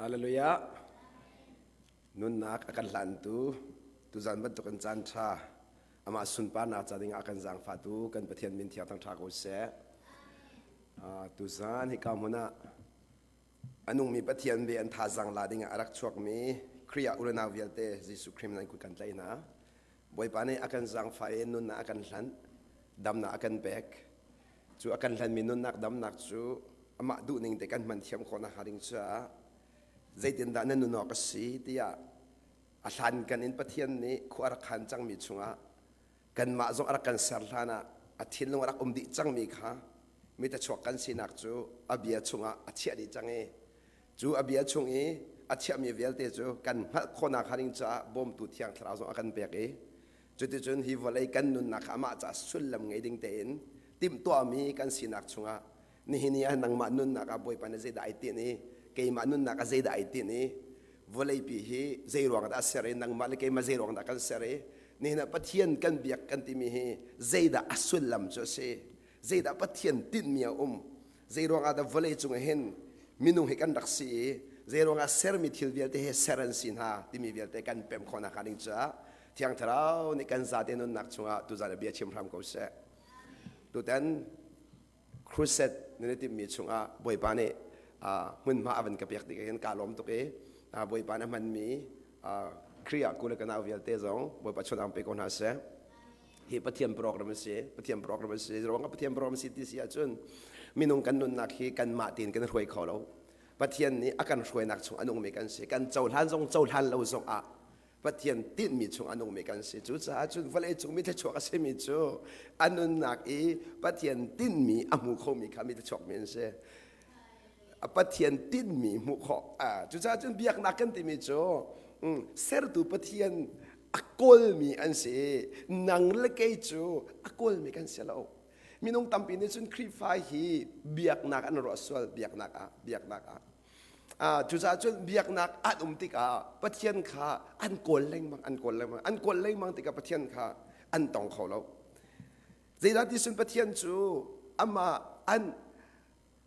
Hallelujah. Nunnak a kan hlantu tuzan bantukin caan ṭha amah sunparnak ca dingah a kan zaangfahtu kan Pathian min thiang thangṭha ko seh. Tuzan hika hmun ah a nungmi Pathian bia an thazaang la dingah a rak chuakmi Khrih ah u le nau vialte Jesuh Khrih min an kut kan tlaih hna. Bawipa nih a kan zaangfah i nunnak a kan hlanh, damnak a kan pek. Cu a kan hlanmi nunnak damnak cu amah duhning te kan hman thiam khawh nakhnga ding caah zeitindah na nun awk a si tiah a hlankan in Pathian nih khua a rak khan cangmi chungah kanmah zong a rak kan ser hlan ah a thinlung a rak um dih cangmi kha mitachuak kan sinak cu a bia chungah a chiah dih cang i cu a bia chung i a chiahmi vialte cu kan hngalh khawhnak hnga ding caah bawmtu thiang thlarau zong a kan pek i cuticun hi vawlei kan nunnak kha amah caah sullam ngei ding tein timhtuahmi kan sinak chungah nihin ni ah nangmah nunnak ah Bawipa nih zeidah ai tinh i keimah nunnak ah zeidah ai tinh i vawleipi hi zei ruang dah a ser i nangmah le keimah zei ruang dah kan ser i nihin ah Pathian kan biak kan timi hi zeidah a sullam cu a si zeidah Pathian tinhmi a um zei ruang ah dah vawlei cung ah hin minung hi kan rak si i zei ruang ah sermi thil vialte he ser an si hna timi vialte kan pem khawh nakhnga ding caah Thiang Thlarau nih kan zate nunnak chungah tuzan ah bia chim hram ko seh. Tutan crusade nan i timhmi chungah Bawipa nih hmunhma a van ka pek tik hin kaa lawm tuk i Bawipa nih a hmanmi Khrih ah ku le ka nau vialte zong Bawipa chun pe ko hna seh. Hi Pathian program a si. Pathian program a si. Ruang Pathian program a si ti si ahcun minung kan nunnak hi kanmah tein kan hruai kho lo. Pathian nih a kan hruainak chung a nungmi kan si. Kan cohlan zong cohlan lo zong ah Pathian tinhmi chung a nungmi kan si. Cucaah cun vawleicung mi thluachuak a simi cu a nunnak i Pathian tinhmi a hmu khomi kha mi thluachuakmi an si. Pathian tinhmi hmuh khawh. Cucaah cun biaknak kan timi cu sertu Pathian a kawlmi an si. Nang le kei cu a kawlmi kan si lo. Minung tampi nih cun Khrihfa hi biaknak an ruah sual biaknak ah biaknak ah. Cucaah cun biaknak an um tikah Pathian kha an kawl lengmang, an kawl lengmang, an kawl lengmang tikah Pathian kha an tong kho lo. Zeidah ti cun Pathian cu amah an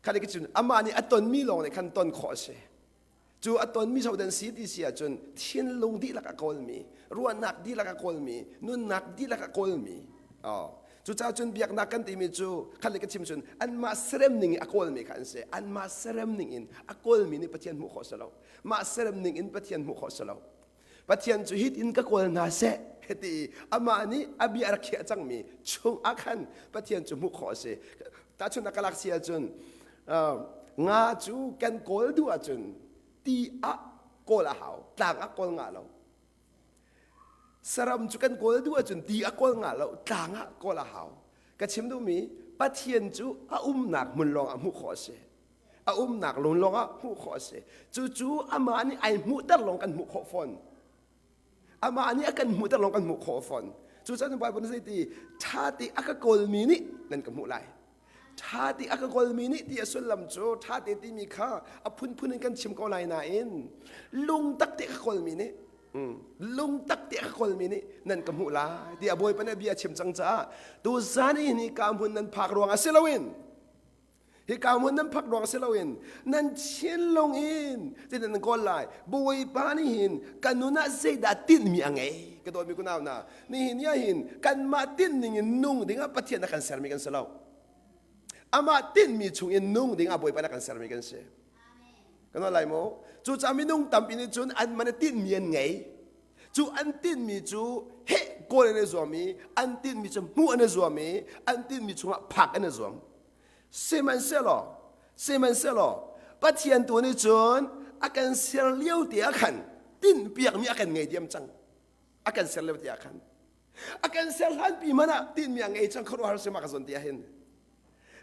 kha cun amah nih a tonmi lawng nih khan ton khawh a si. Cu a tonmi hodah si ti si ahcun thinlung dihlak a kawlmi, ruahnak dihlak a kawlmi, nunnak dihlak a kawlmi. Oh. Cucaah cun biaknak kan timi cu khat le ka chim cun anmah serem ning in a kawlmi kha an si. Anmah serem ning in a kawlmi nih Pathian hmuh khawh si lo. Mah serem ning in Pathian hmuh khawh si lo. Pathian cu hit in ka kawl hna seh hiti amah nih a bia a rak khiah cangmi chung ah khan Pathian cu hmuh khawh a si. Tahchunhnak ka lak si ahcun nga cu kan kawl duh ahcun ti ah kawl a hau, tlang ah kawl ngah lo. Saram cu kan kawl duh ahcun ti a kawl ngah lo, tlang ah kawl a hau. Ka chim duhmi Pathian cu a umnak hmun lawng ah hmuh khawh a si. A umnak lung lawng ah hmuh khawh a si. Cucu amah nih ai hmuhter lawng kan hmuh khawh fawn. Amah nih a kan hmuhter lawng kan hmuh khawh fawn. Cucaah Bible nih zeiti ṭha te a ka kawlmi nih nan ka hmuh lai. Ṭha te a ka kawlmi nih ti a sullam cu ṭha te timi kha a phunphun in kan chim ko lai nain lungtak te ka kawlmi nih lungtak te ka kawlmi nih nan ka hmuh lai ti a bawipa nih bia a chim cang caah tuzan i ni ka hmun nan phak ruang ah si loin Hika hmun nan phak ruang si loin nan thinlung in zeitin nan kawl lai Bawipa nih hin kan nun ah zeidah tinhmi a ngei ka dawtmi kunau hna nihin ni ah hin kanmah tinhning in nung dingah Pathian a kan sermi kan si lo amah tinhmi chung in nung dingah Bawipa a kan sermi kan si kan lai maw cucaah minung tampi nih cun an man tinhmi an ngei cu an tinhmi cu heh kawl an i zuam i an tinhmi cu hmuh an i zuam i an tinhmi chungah phak an i zuam Sihmanhsehlaw, sihmanhsehlaw Pathian tu nih cun a kan ser lio te ah khan tinhpiakmi a kan ngei diam cang. A kan ser lio te ah khan. A kan ser hlanpi hmanh ah tinhmi a ngei cang khuaruahhar si ma ka zawn ti ah hin.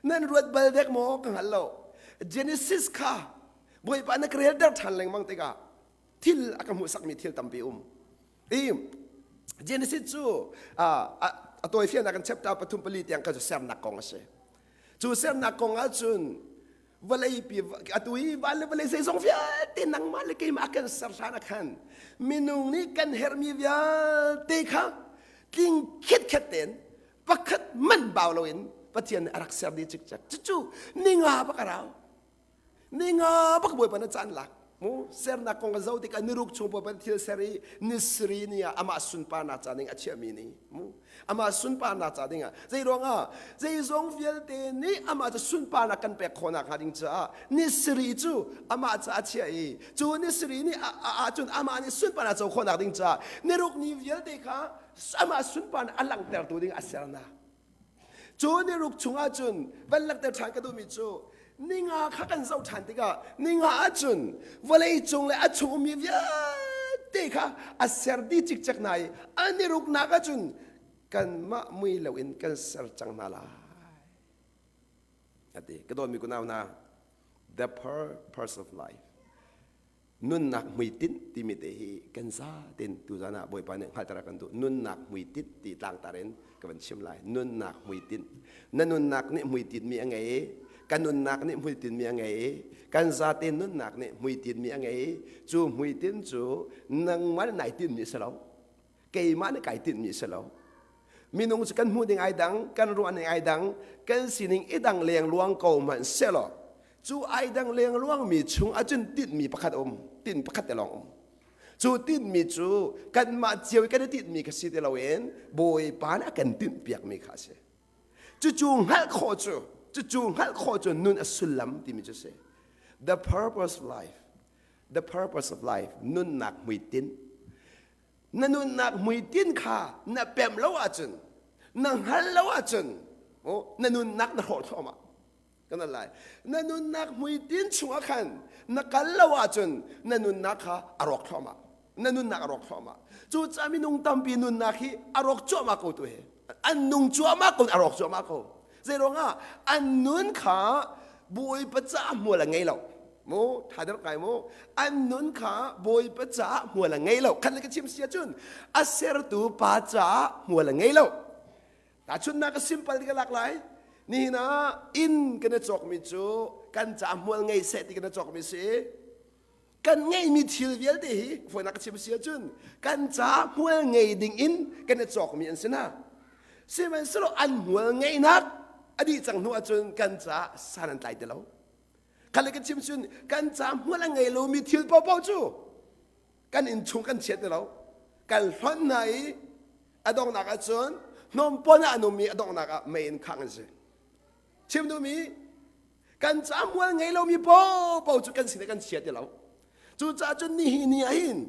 Nan ruat bal dek maw ka hngal lo. Genesis kha Bawipa na ka relter ṭhan lengmang tikah thil a ka hmuhsakmi thil tampi um. I Genesis cu a tawifiannak in chapter pathum pali tiang kha cu sernak kong a si. Cu sernak kong ahcun vawleipi atu i van le vawlei zeizong vialte nangmah le keimah a kan ser hlan ah khan minung nih kan herhmi vialte kha tling khitkhet tein pakhat man bau loin Pathian nih a rak ser dih cikcek. Cucu ninga bak a rau. Ninga bak Bawipa na caan lak. Mu sernak kong ka zoh tikah niruk chung Bawipa thil ser i nisri ni ah amah sunparnak ca ding a chiahmi ni. Mu amah sunparnak ca dingah zei ruangah zeizong vialte nih amah cu sunparnak kan pek khawhnak hnga ding caah nisri cu amah ca a chiah i cu nisri ni ahcun amah nih sunparnak co khawhnak ding caah niruk ni vialte kha amah sunparnak a langhtertu ding a sernak. Cu niruk chungah cun van langhter ṭhan ka duhmi cu ninga kha kan zoh ṭhan tikah ninga ahcun vawlei cung le a chung ummi vialte kha a ser dih cikcek hna i a niruknak ahcun kanmah mui loin kan ser cang hna lai. A ti. Ka dawtmi kunau hna, the purpose of life. Nunnak hmuitinh timi te hi kan zaten tuzan ah Bawipa nih hngalhter a kan duh. Nunnak hmuitinh ti tlangtar in ka van chim lai. Nunnak hmuitinh. Na nunnak nih hmuitinhmi a ngei i ka nunnak nih hmuitinhmi a ngei i kan zate nunnak nih hmuitinhmi a ngei i cu hmuitinh cu nangmah nih nai tinhmi a si lo. Keimah nih kai tinhmi a si lo. Minung cu kan hmuh ding ai dang, kan ruah ning ai dang, kan sining i dang lengluang ko hmanh sehlaw cu ai dang lengluangmi chung ahcun tinhmi pakhat a um tinh pakhat te lawng um cu tinhmi cu kanmah cio i kan i tinhmi kha si ti loin Bawipa nih a kan tinhpiakmi kha a si cucu hngalh khawh cu cucu hngalh khawh cu nun a sullam timi cu si the purpose of life the purpose of life nunnak hmuitinh na nunnak hmuitinh kha na pemh lo ahcun na hngalh lo ahcun na nunnak na hrawh thluahmah kan lai na nunnak hmuitinh chungah khan na kal lo ahcun na nunnak kha a rawk thluahmah na nunnak a rawk thluahmah cucaah minung tampi nunnak hi a rawk cuahmah ko tu hi an nung cuahmah ko a rawk cuahmah ko zei ruangah an nun kha bawipa caah hmual a ngei lo mu tha deuh kai mu an nun kha bawipa caah hmual a ngei lo khat le ka chim si ahcun a sertu pa caah hmual a ngei lo Tahchunhnak a simple ti ka lak lai. Nihin ah inn kan i cawkmi cu kan ca hmual ngei seh ti kan i cawkmi si. Kan ngeihmi thil vialte hi fawinak ka chim si ahcun kan ca hmual ngei ding in kan i cawkmi an si hna. Sihmanhsehlaw an hmual ngeihnak a dih cang hnu ahcun kan ca san an tlai ti lo. Kha le ka chim cun kan ca hmual a ngei lomi thil paohpaoh cu kan inn chung kan chiat ti lo kan hlonh hna i a donghnak ah cun hnawmpon ah an um i a donghnak ah mei in khangh an si chim duhmi kan ca mual ngei lomi popo cu kan sin kan chia ti lo cucaah cun nihi ni ah hin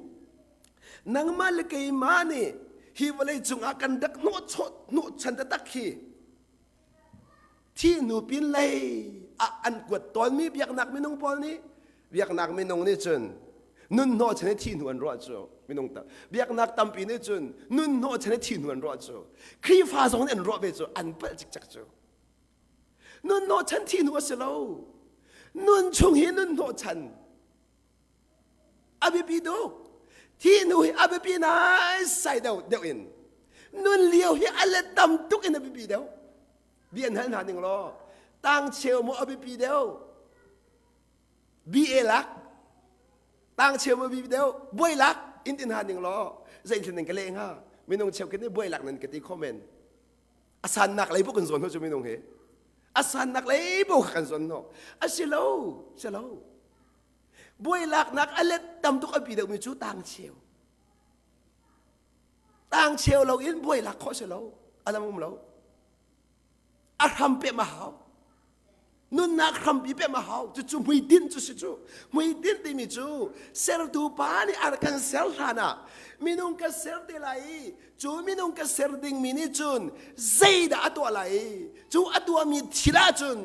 nangmah le keimah nih hi vawlei cungah kan rak hnawh hnawh chan taktak hi Thi hnu pin lei ah an kuat tawnmi biaknak minung pawl nih biaknak minung nih cun nun hnawh chan i thi hnu an ruah cu minung tam biaknak tampi nih cun nun hnawh chan i thi hnu an ruah cu Khrihfa zong nih an ruah ve cu an palh cikcek cu nun hnawh chan thi hnu a si lo nun chung hi nun hnawh chan a biapi tuk thi hnu hi a biapi naisai deuh deuh in nun lio hi a let tam tuk in a biapi deuh bia an hal hna ning law tang cheu maw a biapi deuh BA lak tang cheu maw biapi deuh buai lak in tin hna ning law zei thlen ka leh hnga minung cheu kin buai lak nan ka ti comment a sannak lei bu kan zawn ho cu minung hi a sannak lei bu kan zawn no a si lo si lo Buai laknak a let tam tuk a pi deuhmi cu tang cheu. Tang cheu lo in buai lak khawh si lo. A lam um lo. A hram pem a hau. Nunnak hrampi pem a hau. Cucu hmuitinh cu si cu. Hmuitinh timi cu sertu pa nih a kan ser hlan ah minung ka ser te lai i cu minung ka ser dingmi nih cun zeidah a tuah lai i cu a tuahmi thil ahcun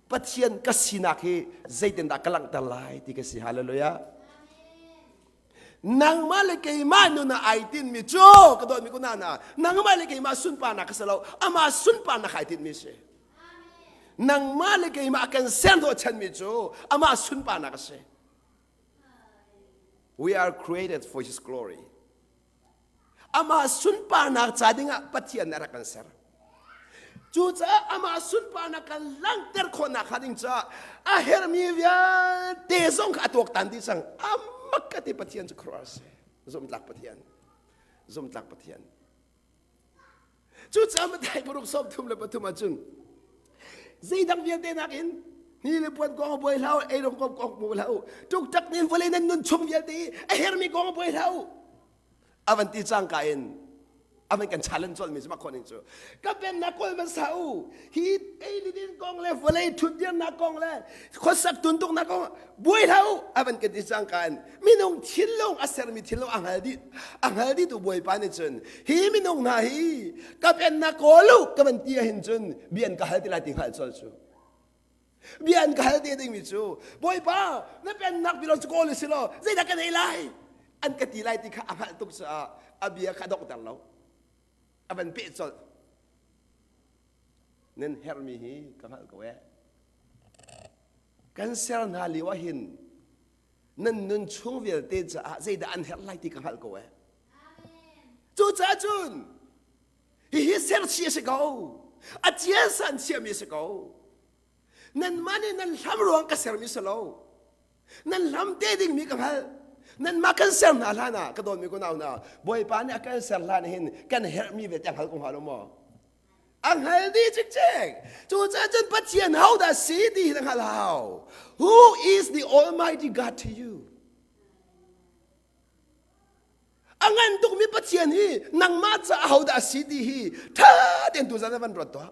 Pathian ka sinak hi zeitindah ka langhter lai ti ka si. Hallelujah. Nangmah le keimah nun ah ai tinmi cu ka dawtmi ku nana nangmah le keimah sunparnak ka si lo amah sunparnak ai tinmi si. Nangmah le keimah kan ser hnawhchanmi cu amah sunparnak a si. We are created for his glory. Amah sunparnak ca dingah Pathian nih a rak kan ser. Cucaah amah sunparnak kan langhter khawhnak hnga ding caah a herhmi vialte zong kha a tuaktan dih cang. Amak ka ti Pathian cu khuaruahhar a si. Zumtlak Pathian. Zumtlak Pathian. Cucaah Matthai paruk sawm thum le pathum ahcun zeidang vialte nakin Ni le puan kong buai hlah u, ei rong kong kong buai hlah u. Ṭukṭak nin vawlei nan nun chung vialte i a hermi kong buai hlah u. A van ti cangka in a van kan challenge colh mi cu mak ning cu. Ka pennak kawl hmasa u. Hi ei le din kong le vawlei ṭhutdirnak kong le khuasak tuntuknak kong buai hlah u. A van kan ti cangka in minung thinlung a sermi thinlung a hngal dih a hngal dih tu Bawipa nih cun hi minung hna hi ka pennak kawl u ka van ti ahhin cun bia an ka hal ti lai ti hngalh colh cu. Bia an ka hal te dingmi cu Bawipa na pennak bilong cu kawl si law zeidah kan ei lai an ka ti lai ti kha a hngalh tuk caah a bia kha a donghter lo a van peh colh nan herhmi hi ka hngalh ko eh kan ser hna lio ah hin nan nun chung vialte caah zeidah an herh lai ti ka hngalh ko eh cucaah cun Hihi serchih a si ko. A ciasa an chiahmi a si ko. Nanmah nih nan hlam ruang ka sermi si lo. Nan hlam te dingmi ka hngalh. Nanmah kan ser hna hlan ah ka dawtmi kunau hna Bawipa nih a kan ser hlan hin kan herhmi vialte a hngal ko hnga lo maw? A hngal dih cikcek. Cucaah cun Pathian hodah si ti hi na hngal hau. Who is the Almighty God to you? A ngan tukmi Pathian hi nangmah ca ahodah a si ti hi ṭha tein tuzan ah van ruat tuah.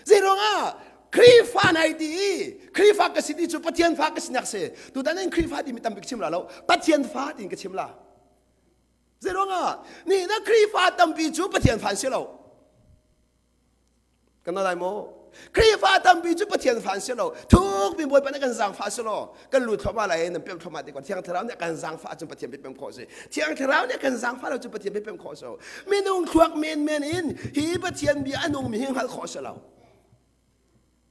Zeiruangah Khrihfa nai ti i Khrihfa ka si ti cu Pathian fa ka sinak si. Tutan in Khrihfa timi tambik chim la lo. Pathian fa tiin ka chim la. Zeiruangah ni na Khrihfa tampi cu Pathian fa an si lo. Kan lai maw? Khrihfa tampi cu Pathian fa an si lo. Thuk mi Bawipa nih kan zaangfah si law kan lut thluahmah lai nan pem thluahmah ti ko. Thiang Thlarau nih kan zaangfah ahcun Pathian pem khawh si. Thiang Thlarau nih kan zaangfah lo cu Pathian pem khawh si. Minung thluak menmen in hi Pathian bia a nungmi hi hngalh khawh si lo.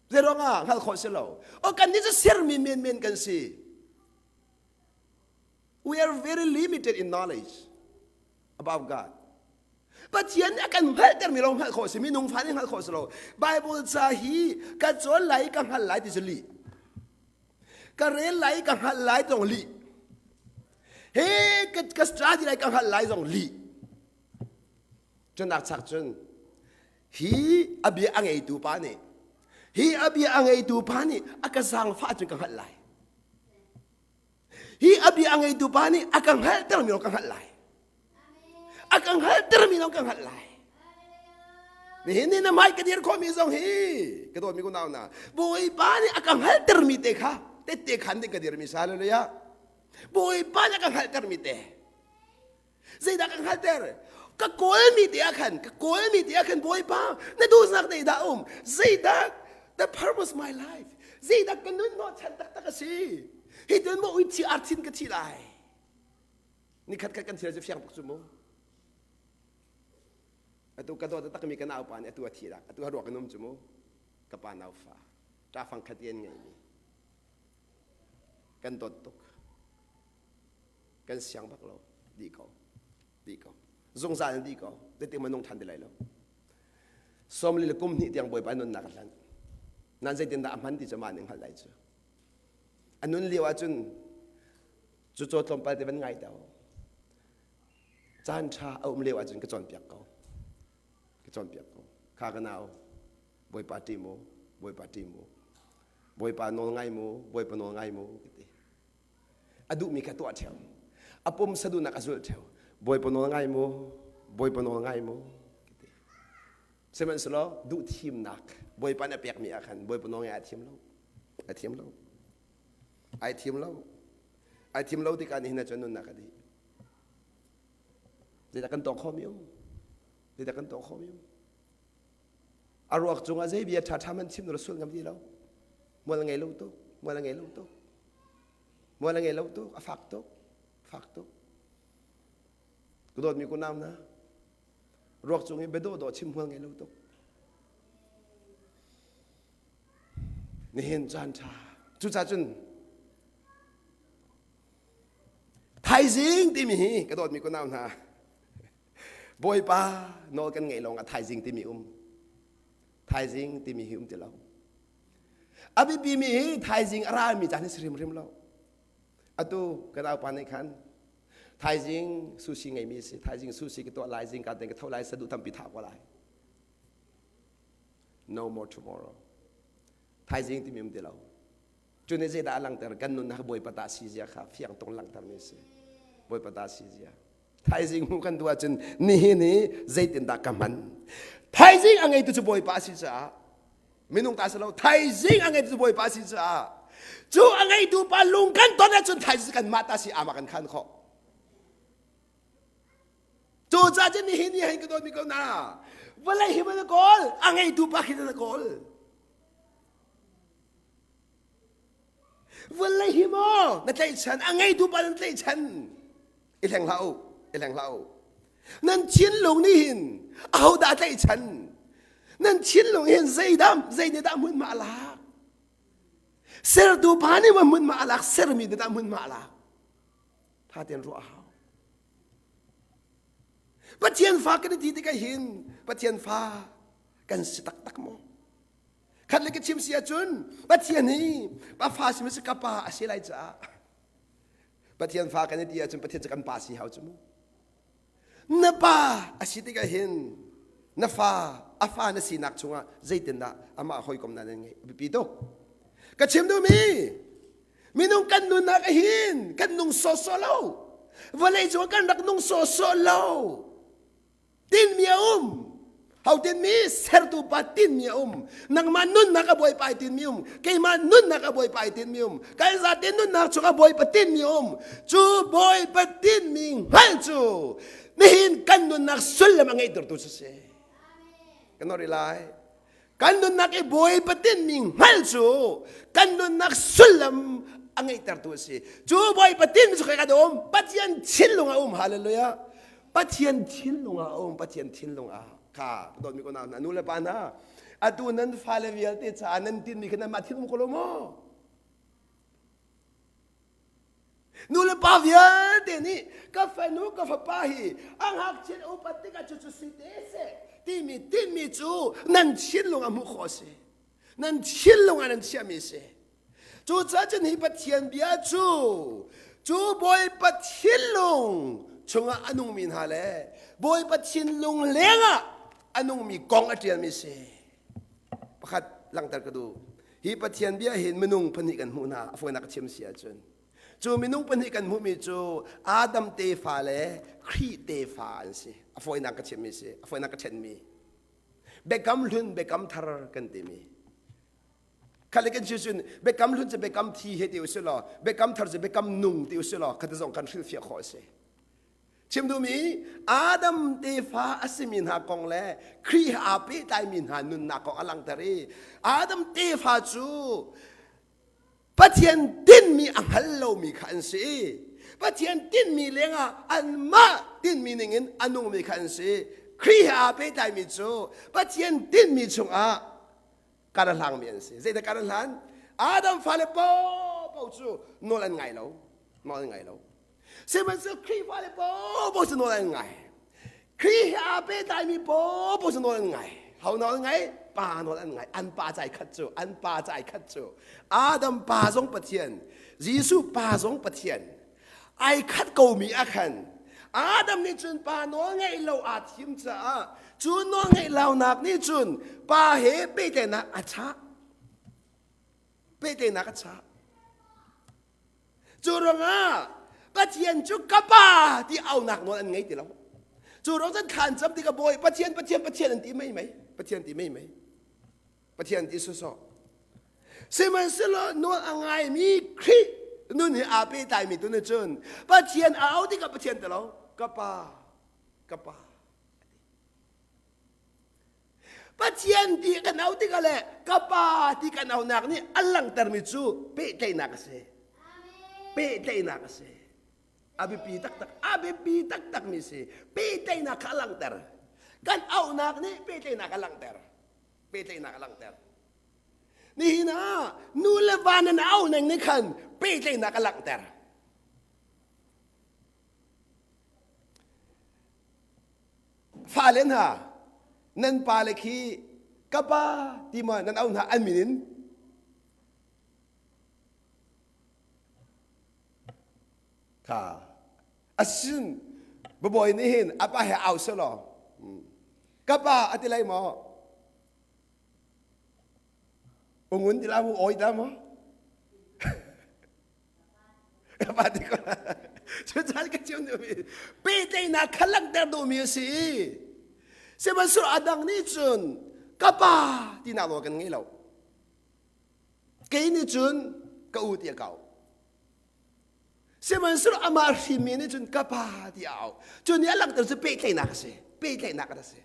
Zeiruangah hngalh khawh si lo. O kan nih cu sermi menmen kan si. We are very limited in knowledge about God. Pathian nih a kan hngalhtermi lawng hngalh khawh si minung fa nih hngalh khawh si lo Bible ca hi ka cawn lai ka hngalh lai ti cu lih ka rel lai ka hngalh lai zong lih he ka ka study lai ka hngalh lai zong lih cunak chak cun hi a bia a ngeitu pa nih hi a bia a ngeitu pa nih a ka zaangfah cun ka hngalh lai Hi a bia a ngeitu pa nih a ka hngalhtermi lawng ka hngalh lai. A ka hngalhtermi lawng ka hngalh lai. Nihin ni na hmai ka dir khawhmi zong hi ka dawtmi kunau hna Bawipa nih a ka hngalhtermi te kha tette khan ding ka dirmi sa hallelujah Bawipa nih a ka hngalhtermi te Zeidah ka hngalhter? Ka kawlmi te ah khan, ka kawlmi te ah khan Bawipa, na duhnak zeidah um? Zeidah the purpose my life? Zeidah ka nun hnawhchan taktak a si? Hi tun maw ui thi arthin ka thi lai? Nikhat khat kan thil cu fiang tuk cu mu. Atu ka dawt takmi ka naupa nih atu a thi dak. Atu a ruak in um cu mu. Ka pa naufa. Ṭafang khat in ngeimi. Kan dawt tuk. Kan siang bak lo dih ko dih ko zungzal in dih ko zeitik ma nung ṭhan ti lai lo sawmli le kum hnih tiang bawipa nunnak a hlanh nan zeitindah a hman ti cu mah nih hngalh lai cu a nun lio ahcun cu caw tlawmpal te van ngai to caan ṭha a um lio ahcun ka cawnpiak ko ka cawnpiak ko kha ka nau bawipa ṭih mu bawipa ṭih mu bawipa nawl ngai mu bawipa nawl ngai mu ka ti A duhmi kha tuah ṭheo. A pumsa duhnak a zulh ṭheo. Bawipa nawl ngai mu, Bawipa nawl ngai mu. Sihmanhsehlaw duh thimnak Bawipa nih a pekmi ah khan Bawipa nawl ngai a thiam lo. A thiam lo. Ai thiam lo. Ai thiam lo tikah nihin ahcun nunnak a dih. Zeidah kan tuah khawhmi um? Zeidah kan tuah khawhmi um? A ruak cungah zei bia ṭhaṭha man chim na sul ngam ti lo. Mual ngei lo tuk, mual ngei lo tuk. Mual a ngei lo tuk, a fak tuk, fak tuk. Ka dawtmi kunau hna, ruak cung i biadawh dawh chim hmual ngei lo tuk. Nihin caan ṭha. Cucaah cun thaizing timi hi ka dawtmi kunau hna, Bawipa nawl kan ngeih lawngah thaizing timi um. Thaizing timi hi um ti lo. A biapimi hi thaizing a rami caan hi si hrimhrim lo. Atu kan aupa nih khan thaizing sushi ngeimi si thaizing sushi ka tuah lai zingka ten ka tho lai saduh tampi thah ko lai. No more tomorrow. Thaizing timi um ti lo. Cu nih zeidah a langhter? Kan nunnak Bawipa ta si zia kha fiang tung langhtermi a si. Bawipa ta si zia. Thaizing hmuh kan duh ahcun nihin hi zeitindah ka hman? Thaizing a ngeitu cu Bawipa a si caah minung ta si lo thaizing a ngeitu cu Bawipa a si caah cu a ngeitu pa lung kan ton ahcun thaizing kanmah ta si ama kan khan khawh. Cucaah cun nihin ni hein ka dawtmi ko na vawlei hi na kawl a ngeitu pa khi na kawl. Vawlei hi maw na tlaihchan a ngeitu pa nan tlaihchan i hleng hlah u i hleng hlah u. Nan thinlung nih hin ahodah a tlaihchan? Nan thinlung hin zeidah zei nih dah hmunhma a lak? Sertu pa nih ma hmunhma a lak sermi nih dah hmunhma a lak? Tha tein ruah a hau. Pathian fa kan i ti tikah hin Pathian fa kan si taktak maw? Khat le ka chim si ahcun Pathian hi pa fa si si ka pa a si lai caah Pathian fa kan i ti ahcun Pathian cu kan pa si hau cu mu. Na pa a si tikah hin na fa a fa na sinak chungah zeitindah amah hawikom na nan ngeih a biapi tuk. Ka chim duhmi minung kan nunnak hin kan nung sawsawh lo. Vawlei cung kan rak nung sawsawh lo. Tinmi a um. Ho tinmi? Sertu pa tinmi a um. Nangmah nunnak a bawipa ai tinmi um. Keimah nunnak a bawipa ai tinmi um. Kan zate nunnak chung a bawipa tinmi um. Cu bawipa tinmi hngalh cu nihin kan nunnak sullam a ngeihtertu cu si. Kan nor lai. Kan nunnak i Bawipa tinmi hngalh cu kan nunnak sullam a ngeihtertu a si. Cu Bawipa tinmi cu kan um. Pathian thinlung a um. Hallelujah. Pathian thinlung ah a um. Pathian thinlung ah kha dawtmi ko hna nu le pa hna atu nan fale vialte caah nan tinmi kha nanmah thinlung ko lo maw? Nu le pa vialte nih ka fanu ka fapa hi a ngakchiat a upat tikah cucu si te seh timi tinmi cu nan thinlung ah hmuh khawh a si. Nan thinlung ah nan chiahmi a si. Cucaah cun hi Pathian bia cu cu Bawipa thinlung chungah a nungmi hna le Bawipa thinlung lengah a nungmi kong a ṭialmi a si. Pakhat langhter ka duh. Hi Pathian bia hin minung pahnih kan hmuh hna a fawinak ka chim si ahcun cu minung pahnih kan hmuhmi cu Adam tefa le Khrih tefa an si a fawinak ka chimmi si a fawinak ka ṭhenmi biakam hlun biakam thar kan timi khale kan chim cun biakam hlun cu biakam thi he ti usih law biakam thar cu biakam nung ti usih law khata zong kan hrilhfiah khawh a si Chim duhmi Adam tefa a simi hna kong le Khrih he aa pehtlaimi hna nunnak kong a langhter i Adam tefa cu Pathian tinhmi a hngal lomi kha an si. Pathian tinhmi lengah anmah tinhmi ningin a nungmi kha an si. Khrih he aa pehtlaimi cu Pathian tinhmi chungah kar a hlangmi an si. Zeidah kar a hlan? Adam fale paohpaoh cu nawl an ngai lo. Nawl an ngai lo. Sihmanhsehlaw Khrihfa le popo cu nawl an ngai. Khrih he aa pehtlaimi popo cu nawl an ngai. Ho nawl an ngai? Pa nawl an ngai. An pa cai khat cu, an pa cai khat cu. Adam pa zong Pathian, Jesuh pa zong Pathian. Ai khat komi ah khan Adam nih cun pa nawl ngeih lo aa thim caah cu nawl ngeih lonak nih cun pa he pehtlaihnak a chah. Pehtlaihnak a chah. Cu ruangah Pathian cu ka pa ti aunak nawl an ngei ti lo. Cu ruang cun thla an cam tikah bawi Pathian Pathian Pathian an ti mei mei Pathian ti mei mei Pathian ti sawsawh. Sihmanhsehlaw nawl a ngaimi Khrih nun he aa pehtlaimi tu nih cun Pathian a au tikah Pathian ti lo ka pa ka pa Pathian ti kan auh tikah le ka pa ti kan auhnak nih a langhtermi cu pehtlaihnak a si. Pehtlaihnak a si. A biapi taktak, a biapi taktakmi si. Pehtlaihnak kha a langhter. Kan auhnak nih pehtlaihnak a langhter. Pehtlaihnak a langhter. Nihin ah nu le va nan auh ning nih khan pehtlaihnak a langhter. Fale hna, nan pale khi ka pa ti maw nan auh hna an min in? Kha asin babawi nih hin a pa he au selaw ka pa a ti lai maw? Ungun ti la mu oi ta maw? Ka pa ti ko. Cucaah ka chim duhmi pehtlaihnak kha langhter duhmi a si. Sihmanhsehlaw a dang nih cun ka pa tinak nawl kan ngei lo. Kei nih cun ka u ti a kau. Sihmanhsehlaw amah hrimmi nih cun ka pa ti a au. Cu nih a langhter cu pehtlaihnak a si. Pehtlaihnak a si.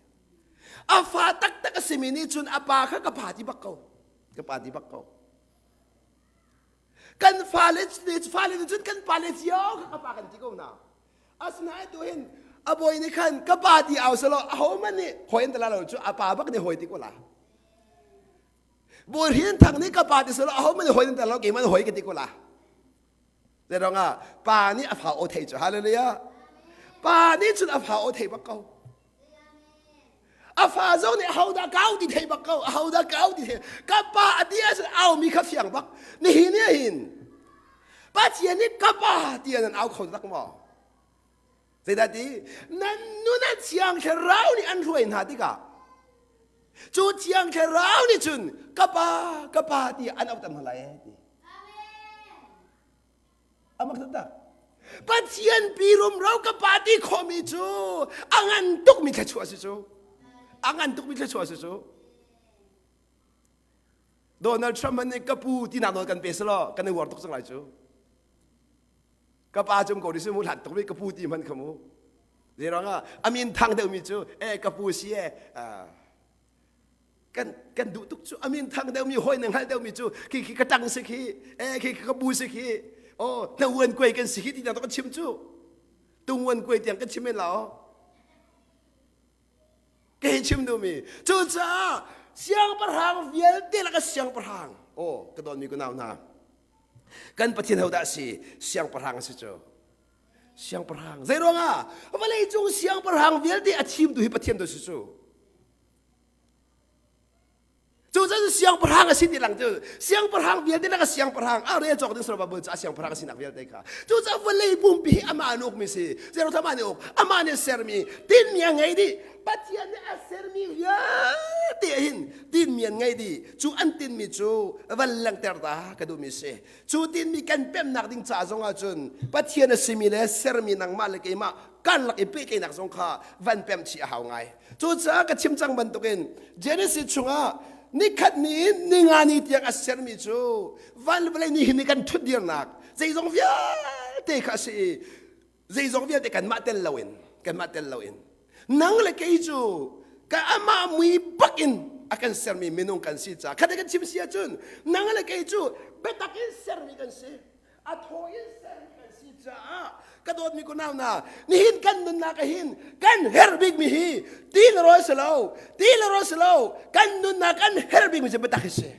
A fa taktak a simi nih cun a pa kha ka pa ti bak ko. Ka pa ti bak ko. Kan fale fale nih cun kan pale cio kha ka pa kan ti ko hna. Asinain tu hin a bawi nih khan ka pa ti au selaw ahohmanh nih hawi an ti la lo cu a pa bak nih hawi ti ko la. Bawi Hrin Thang nih ka pa ti selaw ahohmanh nih hawi an ti lo keimah nih hawi ka ti ko la. Zeiruang ah pa nih a fa aw thei cu hallelujah. Pa nih cun a fa aw thei bak ko. A fa zong nih ahodah kau ti thei bak ko. Ahodah kau ti thei. Ka pa a ti ahcun au mi kha fiang bak. Nihin ni hin Pathian nih ka pa ti an au kho tak maw? Zeidah ti? Nan nun a thiang thlarau nih an hruai hna tikah cu thiang thlarau nih cun ka pa ka pa ti an auh tam hna lai ti. Amak taktak. Pathian pi rumro ka pa ti khawhmi cu a ngan tukmi thluachuah si cu. A ngan tukmi thluachuah si cu. Donald Trump nih ka pu tinak nawl kan pe selaw kan i uar tuk cang lai cu. Ka pa cung ko ni mu hlat tuk mi ka pu ti hman kha mu. Zeirang ah a min thang deuhmi cu e ka pu si e kan kan duh tuk cu a min thang deuhmi hawi na hngalh deuhmi cu khi khi ka ṭang si khi e khi ka bu si khi oh na uan kuai kan si khi ti tiang kan chim cu tung uan kuai tiang kan chim men la kei chim duhmi cucaah siangpahrang vialte laka siangpahrang oh ka dawtmi ka nau hna kan Pathian hodah a si siangpahrang a si cu siangpahrang zei ruangah vawlei cung siangpahrang vialte a thimtu hi Pathian tu si cu Cu cu siangpahrang a si ti lang cu siangpahrang vialte laka siangpahrang a rel cawk ding sura Bible cu a siangpahrang a sinak vialte kha cu cu vawlei pumpi hi amah an ukmi si zeiro amah nih uk amah nih sermi tinmi a ngei dih Pathian nih a sermi vialte hin tinmi an ngei dih cu an tinmi cu van langhter ta ka duhmi si cu tinmi kan pemnak ding ca zong ah cun Pathian a simi le sermi nangmah le keimah karlak i pehtlaihnak zong kha van pemh chih a hau ngai Cucaah ka chim cang bantukin Genesis chungah nikhat ni in ninga ni tiang a sermi cu van le vawlei ni hin ni kan ṭhutdirnak zeizong vialte kha a si i zeizong vialte kanmah tel loin kanmah tel loin nang le kei cu ka amah mui bak in a kan sermi minung kan si caah khat kan chim si ahcun nang le kei cu biatak in sermi kan si a thaw in sermi kan si caah ka dawtmi kunau hna nihin kan nunnak ah hin kan herh bikmi hi ti le rawl si lo ti le rawl si lo kan nunnak kan herh bikmi cu biatak hi si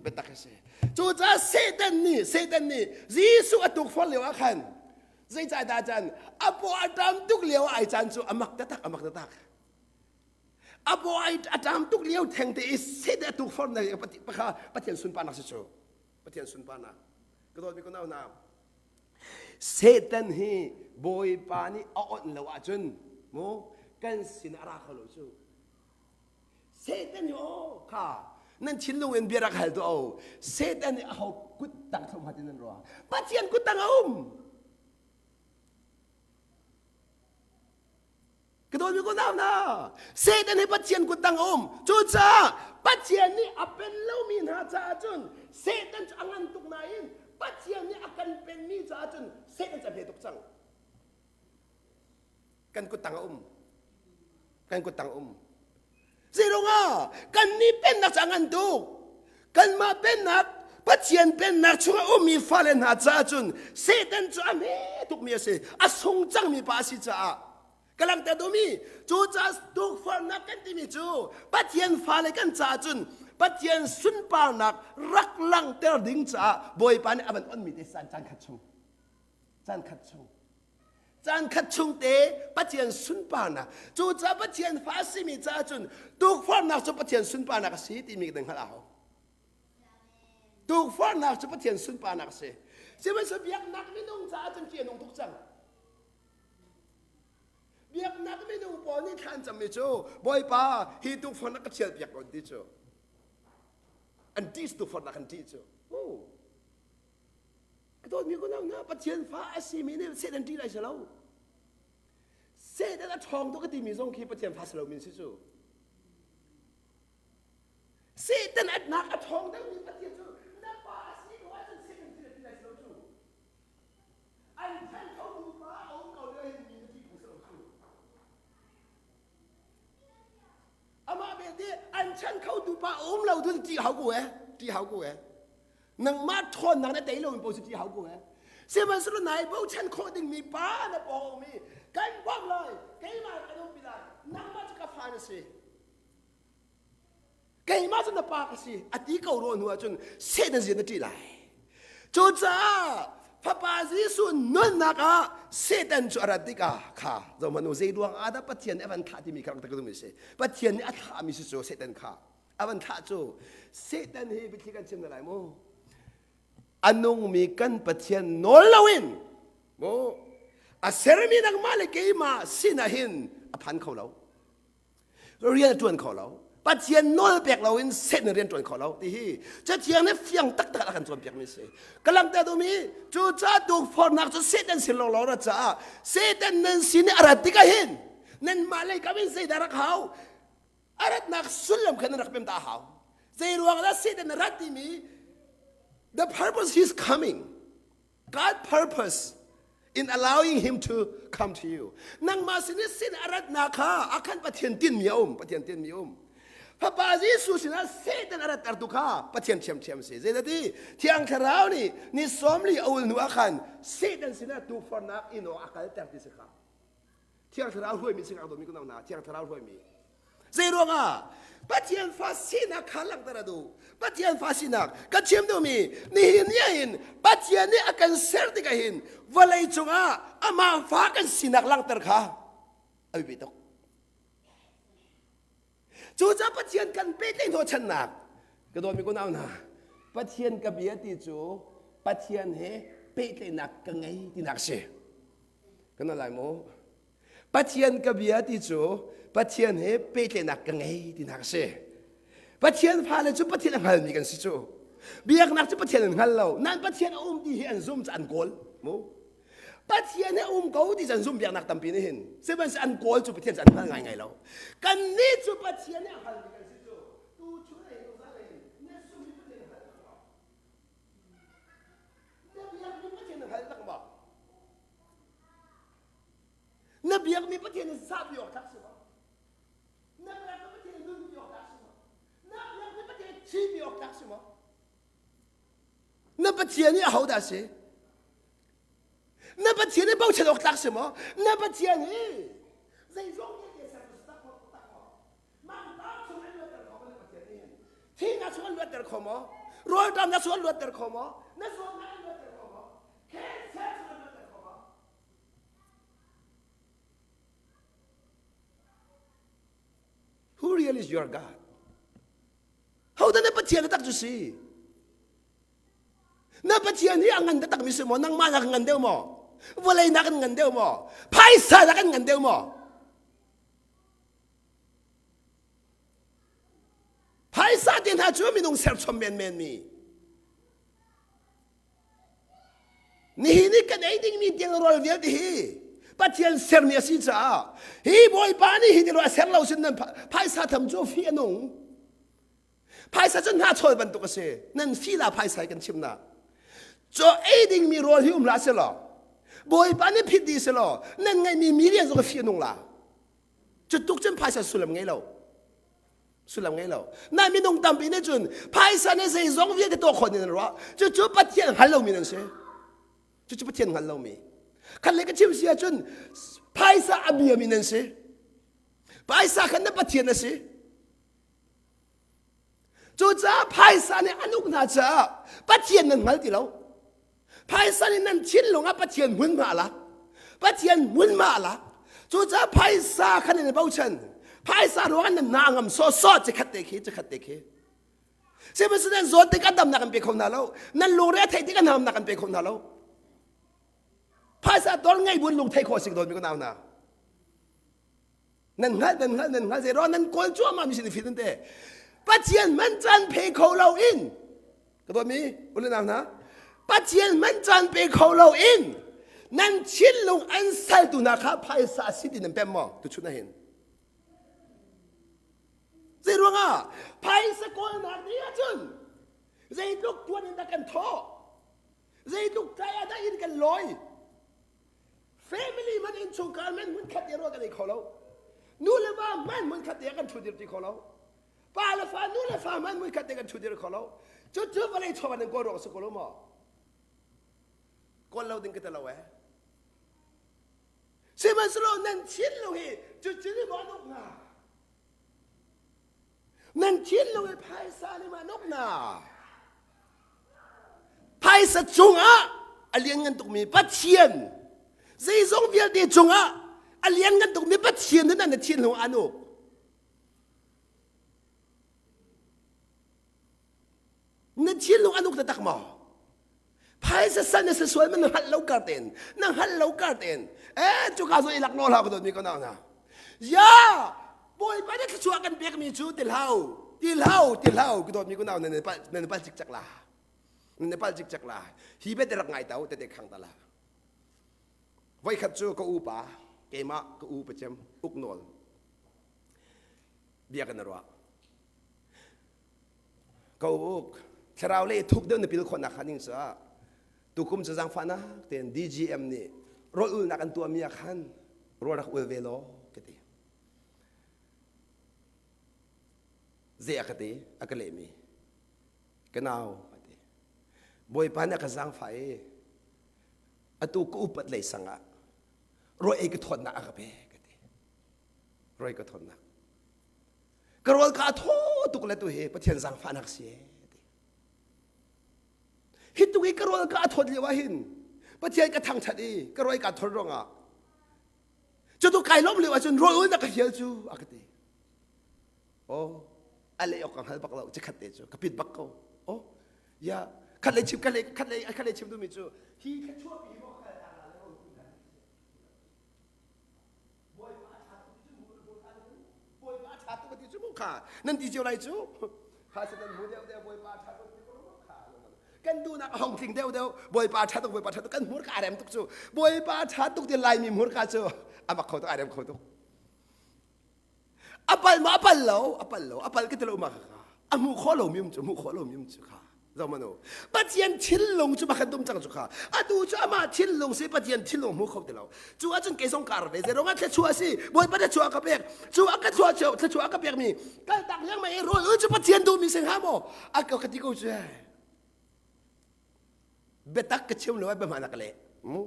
biatak hi si cucaah Satan nih Satan nih Jesuh a tukforh lio ah khan zeicah dah can a paw a ṭam tuk lio ah ai caan cu a mak taktak a mak taktak a paw a ṭam tuk lio thengte i Satan a tukforh na Pathian sunparnak si cu Pathian sunparnak ka dawtmi ka nau hna Satan hi Bawipa nih a onh lo ahcun mu kan sin a ra kho lo cu Satan hi aw kha nan thinlung in bia rak hal tuah o Satan nih aho kut tang thlum hatin nan ruah Pathian kut tang a um Ka dawtmi ko nau hna, Satan hi Pathian kut tang a um. Cucaah Pathian nih a pen lomi hna caah cun Satan cu a ngan tuk nain Pathian nih a kan penmi caah cun Satan cu a hme tuk cang. Kan kut tang a um. Kan kut tang a um. Zeiruangah kan nih pennak cu a ngan tuk. Kanmah pennak Pathian pennak chungah ummi fale hna caah cun Satan cu a hme tukmi a si. A sung cangmi pa a si caah ka langhter duhmi cucaah tukforhnak kan timi cu Pathian fale kan caah cun Pathian sunparnak rak langhter ding caah Bawipa nih a van onmi te caan caan khat chung caan khat chung Caan khat chung te Pathian sunparnak cucaah Pathian fa a simi caah cun tukforhnak cu Pathian sunparnak a si timi kan hngalh a hau. Tukforhnak cu Pathian sunparnak a si. Sihmanhsehlaw biaknak minung caah cun ṭih a nung tuk cang. Biaknak minung pawl nih thla an cammi cu Bawipa hi tukforhnak ka thial piak ko ti cu an ṭih tukforhnak an ṭih cu. dawtmi kunau hna Pathian fa a simi nih Satan ṭih lai si lo. Satan a ṭhawng tuk a timi zong khi Pathian fa si lomi si cu. Satan atnak a ṭhawng deuhmi Pathian cu na pa a si ko ahcun Satan ṭih ṭih lai si lo cu. An chan khotu pa a um ko lio hin mi na ṭih phung si lo cu. Amah belte an chan khotu pa a um lo tu ṭih hau ko eh ṭih hau ko eh. Nangmah ṭhawnnak na tei lo in poh ṭih hau ko eh. Sihmanhsehlaw nai bochan khawh dingmi pa na pawng um i kan bawmh lai keimah kan umpi lai nangmah cu ka fa na si keimah cu na pa ka si a ti ko ruah hnu ahcun Satan zia na ṭih lai cucaah fapa Jesuh nunnak ah Satan cu a rat tikah kha zohhmanh u zei ruang ah dah Pathian nih a van thlah timi kha rak ka duhmi si Pathian nih a thlahmi si cu Satan kha a van thlah cu Satan hi biathli kan chim na lai mu a nungmi kan Pathian nawl loin mu a sermi nangmah le keimah sinah hin a phan kho lo rian a ṭuan kho lo Pathian nawl pek loin Satan rian ṭuan kho lo ti hi Cathiang nih fiang taktak a kan cawnpiak mi si ka langhter duhmi cu ca tukforhnak cu Satan sin lawnglawng rat caah Satan nan sin i a rat tikah hin nanmah lei kam in zeidah rak hau a ratnak sullam kha nan rak pem ta a hau zei ruang dah Satan a rat timi the purpose he is coming God purpose in allowing him to come to you. Nangmah sin i sin a ratnak kha a khan Pathian tinmi a um, Pathian tinmi um. Fapa Jesuh sinah Satan a rattertu kha Pathian ṭhiamṭhiam si. Zeicahti Thiang Thlarau nih ni sawmli a ul hnu ah khan Satan sinah tuufornak inn awk a kalter ti si kha. Thiang Thlarau hruaimi si dawmi ka hna Thiang Thlarau hruaimi. Zei ruangah Pathian fa sinak kha langhter a duh. Pathian fa sinak ka chim duhmi nihin ni ahhin Pathian nih a kan ser tikah hin vawlei cungah amah fa kan sinak langhter kha a biapi tuk. Cucaah Pathian kan pehtlaih hnawhchannak ka dawtmi kunau hna Pathian ka bia ti cu Pathian he pehtlaihnak ka ngei tinak a si. Kan lai maw? Pathian ka bia ti cu Pathian he pehtlaihnak ka ngei tinak a si. Pathian fale cu Pathian a hngalmi kan si cu. Biaknak cu Pathian an hngal lo. Nan Pathian a um ti hi an zum cu an kawl. Mu? Pathian he um ko ti cu an zum biaknak tampi nih hin. Sihmanhsehlaw an kawl cu Pathian cu an hngal ngaingai lo. Kannih cu Pathian he a hngalmi kan si cu. Tu chun ei tu zan ei na sum hi Pathian hngal tak maw? Na biakmi Pathian hngal tak maw? Na biakmi Pathian in sahpi awk tlak si maw? Na biakmi Pathian in nunpi awk tlak si maw? Na biakmi Pathian in thihpi awk tlak si maw? Na Pathian hi ahodah si? Na Pathian hi bochan awk tlak si maw? Na Pathian hi zeizong vialte sertu si tak maw? Tak maw? Mangtaam chung an luatter kho maw na Pathian nih hin? Thihnak chung an luatter kho maw? Rawlṭamnak chung an luatter kho maw? Na zawtnak an luatter kho maw? Cancer chung an luatter kho maw? Who really is your God? Hodah na Pathian tak cu si? Na Pathian hi a ngan taktak mi si maw? Nangmah nak ngan deuh maw? Vawlei nak in ngan deuh maw? Phaisa nak in ngan deuh maw? Phaisa te hna cu minung serchom menmen mi. Nihin i kan ei dingmi tiang rawl vialte hi Pathian sermi a si caah hi Bawipa nih hi ti a ser lo sin nan phaisa tham cu fi a nung. Phaisa cu hna chawl bantuk a si. Nan fi la phaisa kan chim na. Cu ei dingmi rawl hi um la se law Bawipa nih phit dih se law nan ngeihmi million zong fi a nung la. Cu tuk cun phaisa sullam ngei lo. Sullam ngei lo. Na minung tampi nih cun phaisa nih zeizong vialte tuah khawh in an ruah. Cucu Pathian hngal lomi nan si. Cucu Pathian hngal lomi. Khat le ka chim si ahcun phaisa a biami nan si. Phaisa khan na Pathian a si. Cucaah phaisa nih an uk hna caah Pathian nan hngal ti lo. Phaisa nih nan thinlung ah Pathian hmunhma a lak. Pathian hmunhma a lak. Cucaah phaisa khan in bochan. Phaisa ruangah nan hna ngam sawsawh cikhat te khi cikhat te khi. Sihmanhsehlaw nan zawt tikah damnak an pe kho hna lo. Nan lungre a theih tikah namnak an pe kho hna lo. Phaisa dor ngei buin lung thei khawh si dawt mi ka nau hna. Nan hngalh nan hngalh nan hngalh zei nan kawl cuahmah mi sin fit te Pathian man caan phe kho lo in ka dawtmi ule nau hna. Pathian hmanh caan pe kho lo in nan thinlung an saltu hna kha phaisa a si ti nan pem maw tuchun ah hin? Zei ruangah phaisa kawlnak ni ahcun zeitluk tuan in dah kan thawh zeitluk tlai ah dah in kan lawi family man innchungkhar man hmunkhat te ruah kan ei kho lo nu le va hman hmunkhat te kan ṭhu dir ti kho lo pa le fa nu le fa hman hmunkhat te kan ṭhu dir kho lo cu cu vawlei chawva nan kawl ruang si ko lo maw kawl lo ding ka ti lo eh sihmanhsehlaw nan thinlung hi cu cu ni maw an uk hna Nan thinlung i phaisa nih mah nok na. Phaisa cungah a lianngan tukmi Pathian zeizong vialte cungah a lianngan tukmi Pathian nih nan thinlung an uk. Na thinlung an uk taktak maw? Phaisa san na sual man na hngalh lo kar ten na hngalh lo kar ten eh cuka zo i lak lo hlah ka dawt mi ko nau hna ya bawipa na thluachuah kan pek mi cu ti hlau ti hlau ti hlau ka dawt mi ko nau nan pal nan pal cikcek la nan pal cikcek la hi bet rak ngai tau tete khang ta la voikhat cu ka upa keimah ka u pacem uk nawl bia kan ruah Ka uk, thlarau lei thuk deuh na pil khawhnak hnga ding caah tukum cu zaangfahnak tein DGM nih rawl ulnak an tuahmi ah khan rawl rak ul ve law ka ti. Zei a ka ti? A ka lehmi. Ka nau a ti. Bawipa nih a ka zaangfah i atu ka upat lei sang ah rawl ei ka thawtnak a ka pek ka ti. Rawl ei ka thawtnak. Ka rawl ka thaw tuk le tu hi Pathian zaangfahnak si e ti. Hi tuk i ka rawl ka thawt lio ah hin Pathian ka thangthat i ka rawl ka thawt ruangah cu tu kai lawm lio ahcun rawl ul na ka fial cu a ka ti. Oh, a leh awk ka hngal bak lo cikhat te cu ka pit bak ko. Oh, ya khat lei chim khat lei khat lei khat lei chim duhmi cu hi ka chuahpi maw kal ta la le Bawipa a ṭha tuk ti cu Bawipa a ṭha tuk ti cu mu kha nan ti cio lai cu kha se nan hmu deuh deuh Bawipa a ṭha tuk ti ko kha kan duhnak a hong tling deuh deuh Bawipa a ṭha tuk Bawipa a ṭha tuk kan hmurka a rem tuk cu Bawipa a ṭha tuk ti Laimi hmurka cu a mak kho tuk a rem kho tuk A pal ma a pal lo, a pal lo, a pal ka ti lo ma kha. A hmu khawh lo mi um cu, hmu khawh lo mi um cu kha. Zomano. Pathian thinlung cu bakhan dum cang cu kha. Atu cu amah thinlung si Pathian thinlung hmu kho ti lo. Cu ahcun kei zong kar ve. Zerong ah thluachuah si. Bawipa thluachuah ka pek. Cu a ka thluachuah thluachuah ka pek mi kal tak leng mai rawl ul cu Pathian duh mi sing ha maw? A ka ka ti ko cu. Biatak ka chim lo ah biahmaan a ka leh. Mu.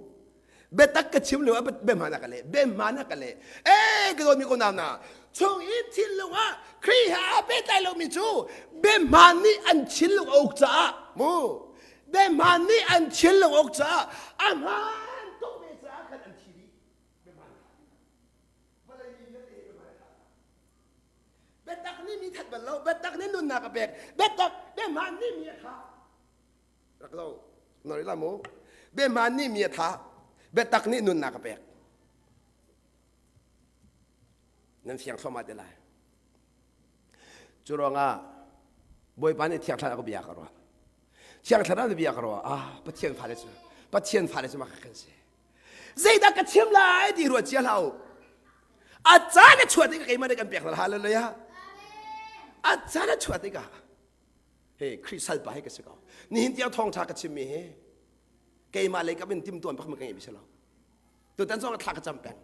Biatak ka chim lo ah biahmaan a ka leh. Biahmaan a ka leh. Ee ka dawtmi ko nau na chung i thinlung ah Khrih he aa pehtlai lomi cu biahmaan nih an thinlung a uk caah mu biahmaan nih an thinlung a uk caah a hmaan tuk ve caah khan an thi dih. Biahmaan vawlei mi vialte hi biahmaan a thah Biatak nih mi that bal lo, biatak nih nunnak a pek, biatak biahmaan nih mi a thah. Rak lo, nori la mu. Biahmaan nih mi a thah, biatak nih nunnak a pek. Nan fiang thluahmah te lai. Cu ruangah Bawipa nih Thiang Thlarau ka bia ka ruah. Thiang Thlarau nih bia ka ruah. Ah, Pathian fale cu, Pathian fale cu mah kan si. Zeidah ka chim lai ti ruat cia hlah u. A caan a chuah tikah keimah nih kan pek hna hallelujah. A caan a chuah tikah he Khrih salpa hi ka si ko. Nihin tiang thawngṭha ka chimmi hi keimah lei kam in timtuan bak ma ka ngeih mi si lo. Tutan zong thla ka cam peng.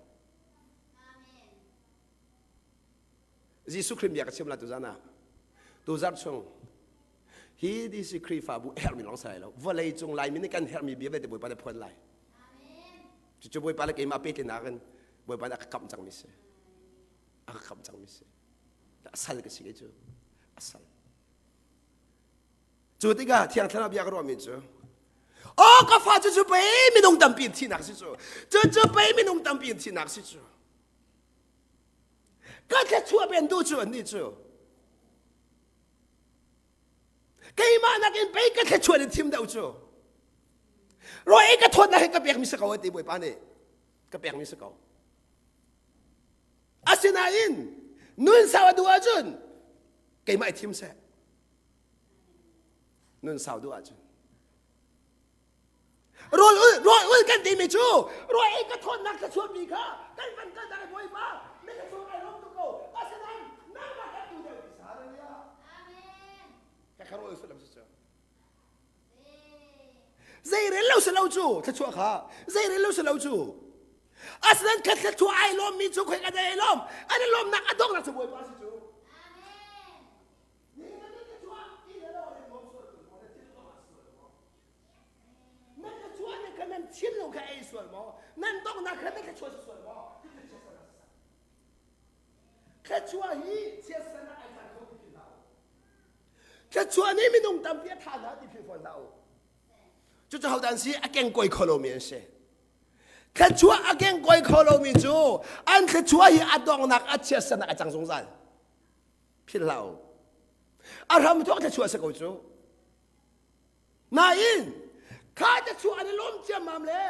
Jesuh Khrih bia ka chim la tuzan ah tuzarh chung hi DC Khrihfabu herhmi lawng si lai lo vawlei cung Laimi nih kan herhmi bia vialte Bawipa nih phuan lai cucu Bawipa le keimah pehtlinak in Bawipa nih a ka kamh cangmi si a ka kamh cangmi si a sal ka si kei cu a sal cu tikah Thiang Thlarau bia ka ruahmi cu Oh ka fa cu cu pei minung tampi in thihnak si cu cu cu pei minung tampi in thihnak si cu Ka thluachuah pen tu cu annih cu keimah nakin pei ka thluachuah in thim deuh cu rawi ei ka thawtnak hi ka pekmi si ko ti Bawipa nih ka pekmi si ko asinain nun sau a duh ahcun keimah i thim seh nun sau duh ahcun. Rawl ul rawl ul kan timi cu rawl ei ka thawnnak thluachuahmi kha kan van kal tak i Bawipa na thluachuah kai lawm tuk ko. Asinain nangmah kan tu deuh ti hallelujah. Amen. Ka kha rawl sullam si cu. Zei rel lo si lo cu thluachuah kha zei rel lo si lo cu. Asinain kha thluachuah ai lawmmi cu khoi ka ai lawm. An i lawmnak a donghnak cu Bawipa si cu. Nan thluachuah nih khan nan thinlung kha ei sual maw? Nan donghnak kha nan thluachuah si sual maw? Thluachuah hi chiatsan ah ai cang kho ti philh hlah u. Thluachuah nih minung tampi a tha hna ti philh fawn hlah u. Cucu hodah an si? A kengkawi kho lomi an si. Thluachuah a kengkawi kho lomi cu an thluachuah hi a donghnak a chiatsan ah a cang zungzal. Philh hlah u. A hram thawk thluachuah si ko cu. Nain kha te chu an i lawm ciammam le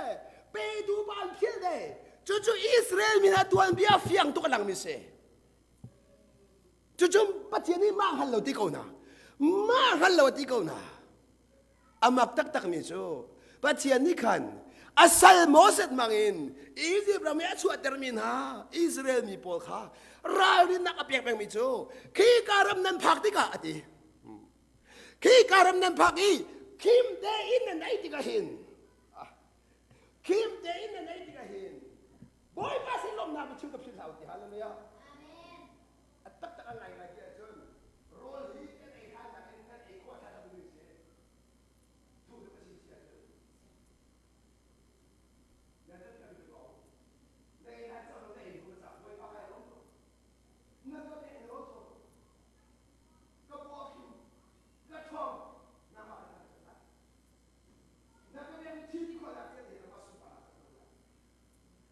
pe du ba an philh dei. Cucu Israel mi hna tuanbia fiang tuk a langmi si. Cucu Pathian nih mah hngal lo ti ko hna. Mah hngal lo ti ko hna. A mak taktakmi cu Pathian nih khan a sal Moses mangin Egypt ram i a chuahtermi hna Israel mi pawl kha ralrinnak a pek pengmi cu khi ka ram nan phak tikah a ti. Khi ka ram nan phak i khim tein nan ei tikah hin khim tein nan ei tikah hin Bawipa sin lawmhnak biachim ka philh hlah u ti hallelujah. A taktak a ngai ngai ti ahcun rawl hi kan ei hlan nakin kan ei khawh ṭhan a duhmi si. Thu ka chim si ahcun nan kan kan ko. Na ei hlan cang na ei hnu na cak Bawipa kai lawm tuk. Na ka pek na rawl cu ka paw khim ka ṭhawng nangmah ka thangṭhat lai. Na ka pekmi thil ti khawhnak vialte hi nangmah sunparnak ka tuah lai.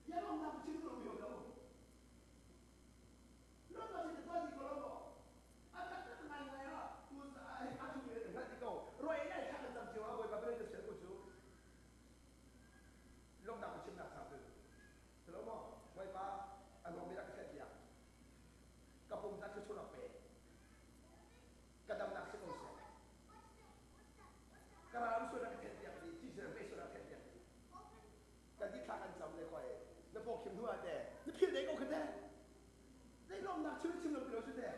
Bia lawmnak chim tu mi lo. Lawmnak chim tuah ti ko lo maw? A taktak ngai ngai ah tu a thu mi na hngalh ti ko. Roi ei lai thla kan cam cio ah Bawipa bia na fial ko cu. Lawmnak chimnak cha cu. Silo maw? Bawipa a lawm mi rak ka theih piak. Ka pum ta thluachuah pe. Ka damnak si ko seh. Ka ral sual ka theih piak dih, thi pe sual ka theih piak dih. Kan ti thla kan cam le khoi na paw khim hnu ah te na philh dei ko kha te. Zei lawmnak chim chim lo lo su te.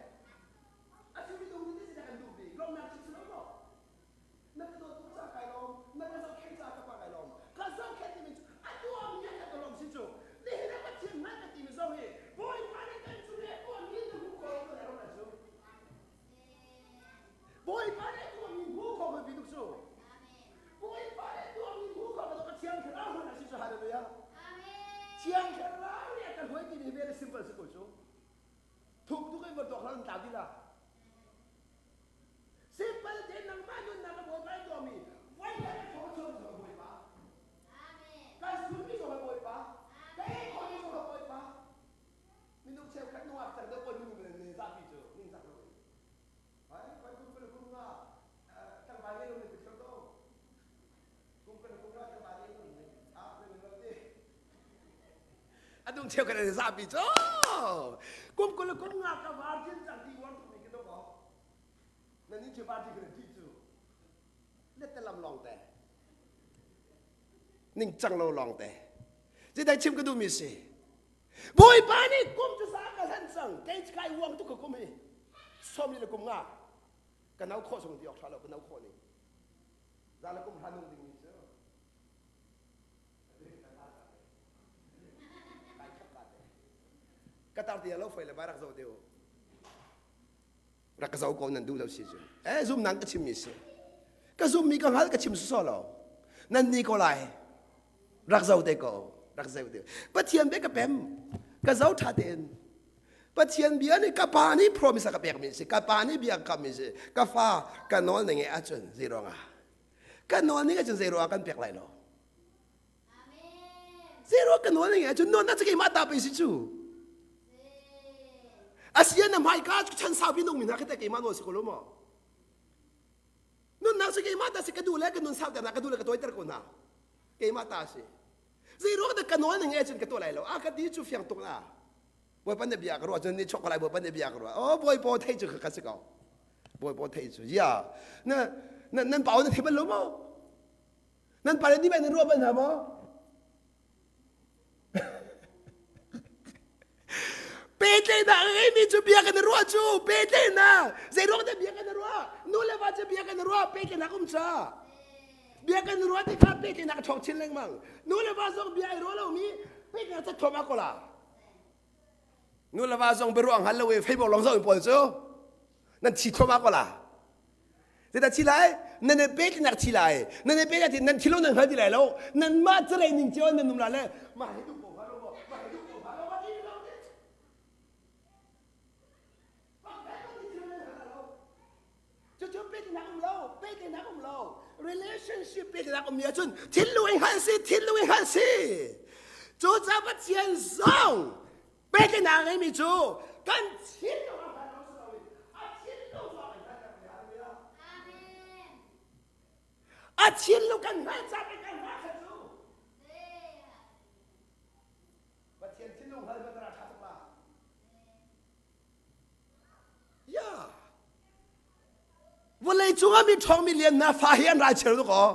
A si mi dong ni te kan duh bik lawmnak chim si lo maw? Na ka dawt tuk ca kai lawm, na ka zohkhenh ca ka pa kai lawm. Ka zohkhenh timi cu a tuahmi a ka lawm si cu. Nihin ah Pathian hngalh ka timi zong hi Bawipa nih kan cung i a tuahmi na hmuh khawh lo lai ro cu. Bawipa nih a tuahmi hmuh khawh ka tuk cu. Bawipa nih a tuahmi hmuh khawh ka Thiang Thlarau hman a si cu hallelujah. Thiang Thlarau nih a ka hruai timi hi very simple si ko cu. Thuk tuk in va tuak hlah tlau ti la. Simple tein nangmah nunnak a Bawipa in tuahmi voi khat a thawng chuak zong Bawipa. Kan sunmi zong Bawipa. Ka ei khawhmi zong Bawipa. Minung cheukhat nungak cang deuh pawl minung le zapi cu ningzak lo in. Hai, koi kum kul kum nga tlangval ngei lo ni picture to. Kum kul kum nga tlangval ngei lo ni. Ah, nan lo ti. Adung cheukhat an zapi cu. Kum kul kum nga ka virgin cang ti uar tuk mi khi to ko. Nan nih cu party kan ti cu let lam lawng te ning cang lo lawng te zeidah chim ka duhmi si Bawipa nih kum cu sa ka hlan cang kei kai uang tuk ka kum hi som le kum nga ka no khawh sung ti awk tha lo ka no khawh ning za le kum hra nung ding mi cu ka tar ti lo foi le bai rak zo te u rak ka zo ko nan duh lo si cu eh zum nang ka chim mi si ka zum mi ka hngal ka chim so lo nan ni ko lai rak zo te ko rak zo te pathian be ka pem ka zo tha tein pathian bia nih ka pa nih promise ka pek mi si ka pa nih bia ka mi si ka fa ka nawl na nge ahcun zei ruangah ka nawl ning ahcun zei ruangah kan pek lai lo Zero ka nawl ngai cun nawl na cu keimah ta pei si cu. Asian na hmaika cu chan saupi nung mi hna khi teh keimah nawl si ko lo maw? Nunnak cu keimah ta si ka duh le ka nun sauter na ka duh le ka tawiter ko hna. Keimah ta si. Zeiruang dah ka nawl ning cun ka tuah lai lo. A ka ti cu fiang tuk la. Bawipa na bia ka ruah cun ni chok ko lai Bawipa na bia ka ruah. Oh Bawipa thei cu ka si ko. Bawipa thei cu. Ya. Na na nan pau na thei bal lo maw? Nan pale nih nan ruah bal hna maw? Pehtlaihnak a ngeimi cu bia kan i ruah cu pehtlaihnak zei ruang dah bia kan i ruah nu le va cu bia kan i ruah pehtlaihnak um ca bia kan i ruah tikah pehtlaihnak a ṭhawng chin lengmang nu le va zong bia ai ruah lomi pehtlaihnak ca thuam a kola nu le va zong biaruah hngal lo i Facebook lawng zoh pawl cu nan thi thuam a kola Zeidah thi lai? Nan i pehtlaihnak thi lai. Nan i pehtlaih nan thilo nan hngal ti lai lo. Nan mah carei ning cio nan um la le mah hi duh ko hnga lo maw? Mah hi duh ko hnga lo ma ti lo ti. Cucu pehtlaihnak um lo, pehtlaihnak um lo. Relationship pehtlaihnak um mi ahcun thinlung in hngalh si, thinlung in hngalh si. Cucaah Pathian zong Pehtlaihnak a ngeimi cu kan thinlung a hman lo si loin a thinlung zong kan hngalh Hallelujah. A thinlung kan hngalh caah kan hngalh kha cu. Pathian thinlung hngal hmanh ṭha tuk la. Ya. Vawlei cungah mi ṭhawng mi lian hna fa hi an ral cheu tuk aw.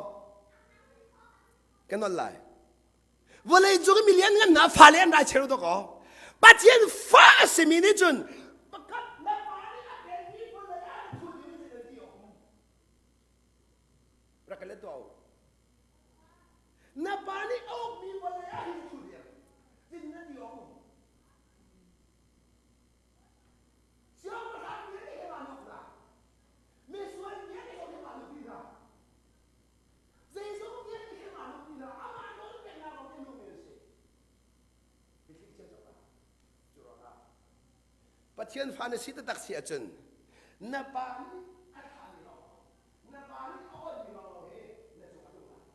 Kan nol lai. Vawlei cung i milian ngan hna fale an rai cheu dawk aw. Pathian fa a simi nih cun pakhat na pa nih a pekmi vawlei ah an thul ding in ti awk um. Rak ka let tuah u. Na pa nih a ukmi vawlei ah hin thul ding. Tin na ti awk um. Siangpahrang vialte he ma nuk hna. Misual vialte he ma nuk hna. Zeizong vialte hi mah nupi hna amah nawl peknak lawng te nungmi an si. Mithli chia cawk ah cu ruangah Pathian fa na si taktak si ahcun na pa nih a thlahmi lawng na pa nih a onmi lawng hi na cung a tlung lai.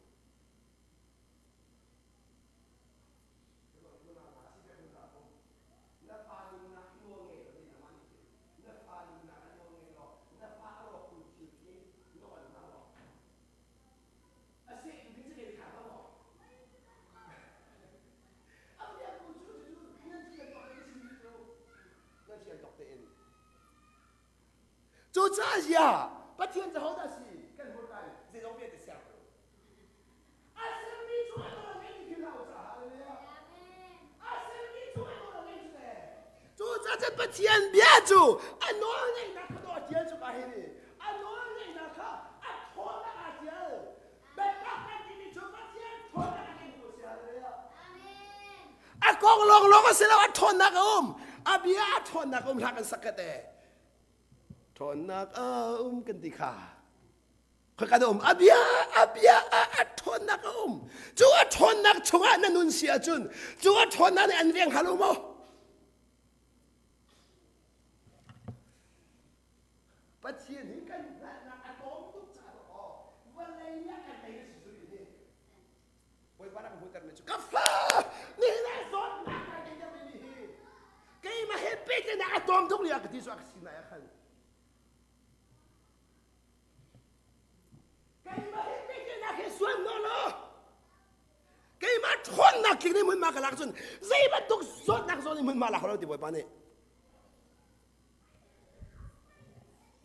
Na fa nunnak hi nawl ngei lo din amah nih cun na fa nunnak ah nawl ngei law na fa a rawktu thil khi na on hna maw? A sehtu ding cu kei kha hna maw? A biaktu cu cu nan thian tawk in chimmi cu nan thian tawk tein. Cucaah ziah Pathian cu hodah si kan hmurka in zeizong vialte sertu. A sermi cu a nawl a ngei ti hlah u caah hallelujah. A sermi cu a nawl a ngei cu te. Cucaah cun Pathian bia cu a nawl ngeihnak kha dawh a tial cu ka hi ni. A nawl ngeihnak kha a ṭhawnnak aa tial. Biatak kan timi cu Pathian ṭhawnnak a ngeitu a si hallelujah. A kong lawnglawng a si lo a ṭhawnnak a um. A bia a ṭhawnnak a um hlah kan sak ka te. Ṭhawnnak a um kan ti kha. Khoika dah um? A bia, a bia ah a ṭhawnnak a um. Cu a ṭhawnnak chungah na nun si ahcun, cu a ṭhawnnak nih an veng hal u maw? Pathian hi kan hngalhnak a tlawm tuk caah aw vawlei nih a kan tei na si cu hi. Bawipa rak hmuhtermi cu ka fa nihin ah zawtnak ka ngei deuh mi hi keimah he pehtlaihnak a tlawm tuk lio ka ti cu a ka sinai ah khan Keimah hi pehtlaihnak he suan nawl law keimah ṭhawnnak tling nih hmunhma ka lak cun zei bantuk zawtnak zong nih hmunhma lak lo ti Bawipa nih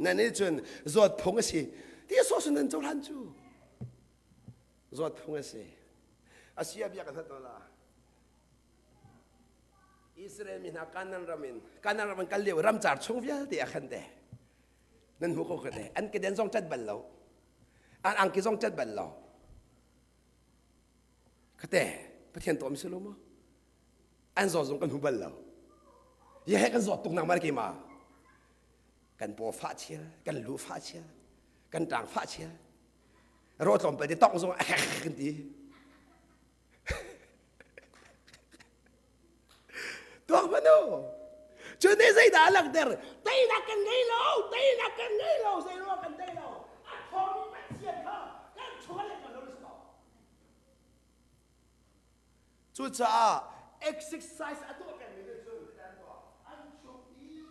nan nih cun zawt phung a si ti sawh nan cohlan cu zawt phung a si a si a bia kan hat la Israel mi hna Kanan ram in Kanan ram in kal lio ramcar chung vialte a khan te Nan hmu ko ka te. An keden zong cat bal lo. An angki zong cat bal lo. Kate, Pathian tuah mi si lo maw? An zaw zong kan hmu bal lo. Ye he kan zawt tuk nang mal ke ma. Kan paw fah chial, kan lu fah chial, kan tang fah chial. Ro tlawm pal ti tong zong a kan ti. Tuak hmanh u. Cu nih zeidah a langhter? Teinak kan ngei lo, teinak kan ngei lo, zeiruang kan tei lo. A ṭhawngmi Pathian kha kan chungah le kan lo si ko. Cucaah exercise a tuah pengmi nih cun an chung i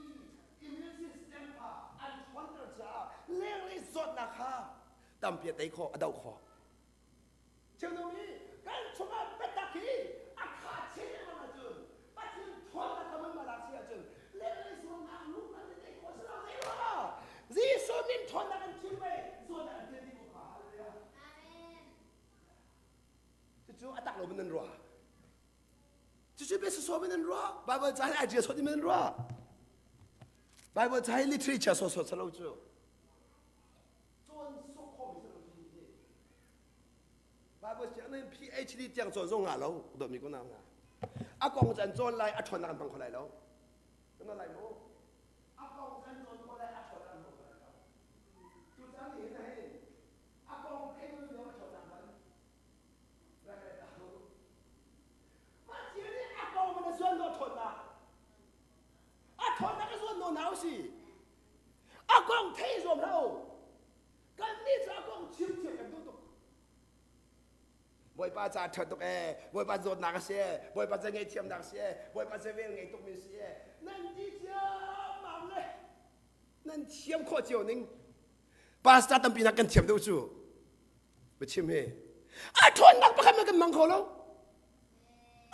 immune system kha an ṭhawnter caah lenglei zawtnak kha tampi a tei khawh, a doh khawh. Thilnu hi kan chungah biatak hi a kha chin lengmang ahcun Pathian ṭhawnnak ka hmunhma lak si ahcun lenglei zuamnak lungkan in ei khawh si lo zei ruangah Jesuh min ṭhawnnak an thim ve zuamnak an thim ti ko kha hallelujah. tak lo nan ruah. Cucu bia sawsawh in nan ruah. Bible ca hi idea sawt in nan ruah. Bible ca hi literature sawsawh salo cu. Cawn sawk khawh mi salo cu. Bible siang nan PhD tiang cawn zong ngah lo dawtmi ko nau hna. A kong cu an cawn lai a ṭhawnnak an hmang kho lai lo. Kan lai mu. A kong cu an cawn kho lai a ṭhawnnak an hmang kho lai lo. Tucaan ni hin hin a kong thei lo a ṭhawnnak hman. Pathian nih a kong in a zuan naw ṭhawnnak. A ṭhawnnak a zuan naw hna u si. A kong thei zuam hlah u. Kannih cu a kong chim thiam kan duh tuk. Bawipa ca ṭha tuk ee, Bawipa zawtnak a si ee, Bawipa ca ngaihthiamnak a si ee, Bawipa ca vel ngei tukmi a si ee. Nan ti ciammam le nan thiam khawh cio ning. Pastor tampi nak kan thiam deuh cu. Biachim hi. A ṭhawnnak pakhat hmanh kan hmang kho lo.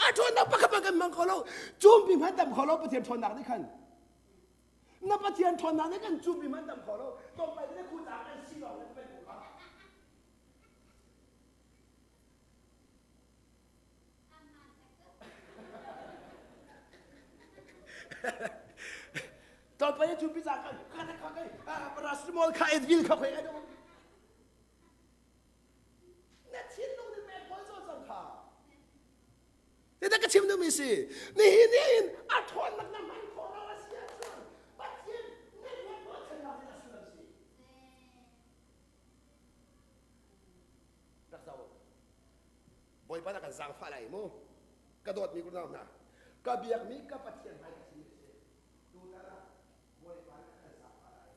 A ṭhawnnak pakhat hmanh kan hmang kho lo. Cumpi hmanh tam kho lo Pathian ṭhawnnak nih khan. Na Pathian ṭhawnnak nih kan cumpi hmanh tam kho lo. Tlawmpal te khu ta kan si lawng kan pek ko. Tlawmpal te cumpi za kan kha kha kha paracetamol kha Advil kha khoi ai Na thinlung nih pek kawl zaw cang kha. Tidah ka chim duhmi si. Nihin nihin a ṭhawnnak na hman khawh lo a si ahcun Pathian na rian ruahchannak nih a sullam si. Rak zoh. Bawipa na kan zaangfah lai mu. Ka dawtmi unau hna. Ka biakmi ka Pathian hmai ka chimmi a si. Tutan ah Bawipa na kan zaangfah lai.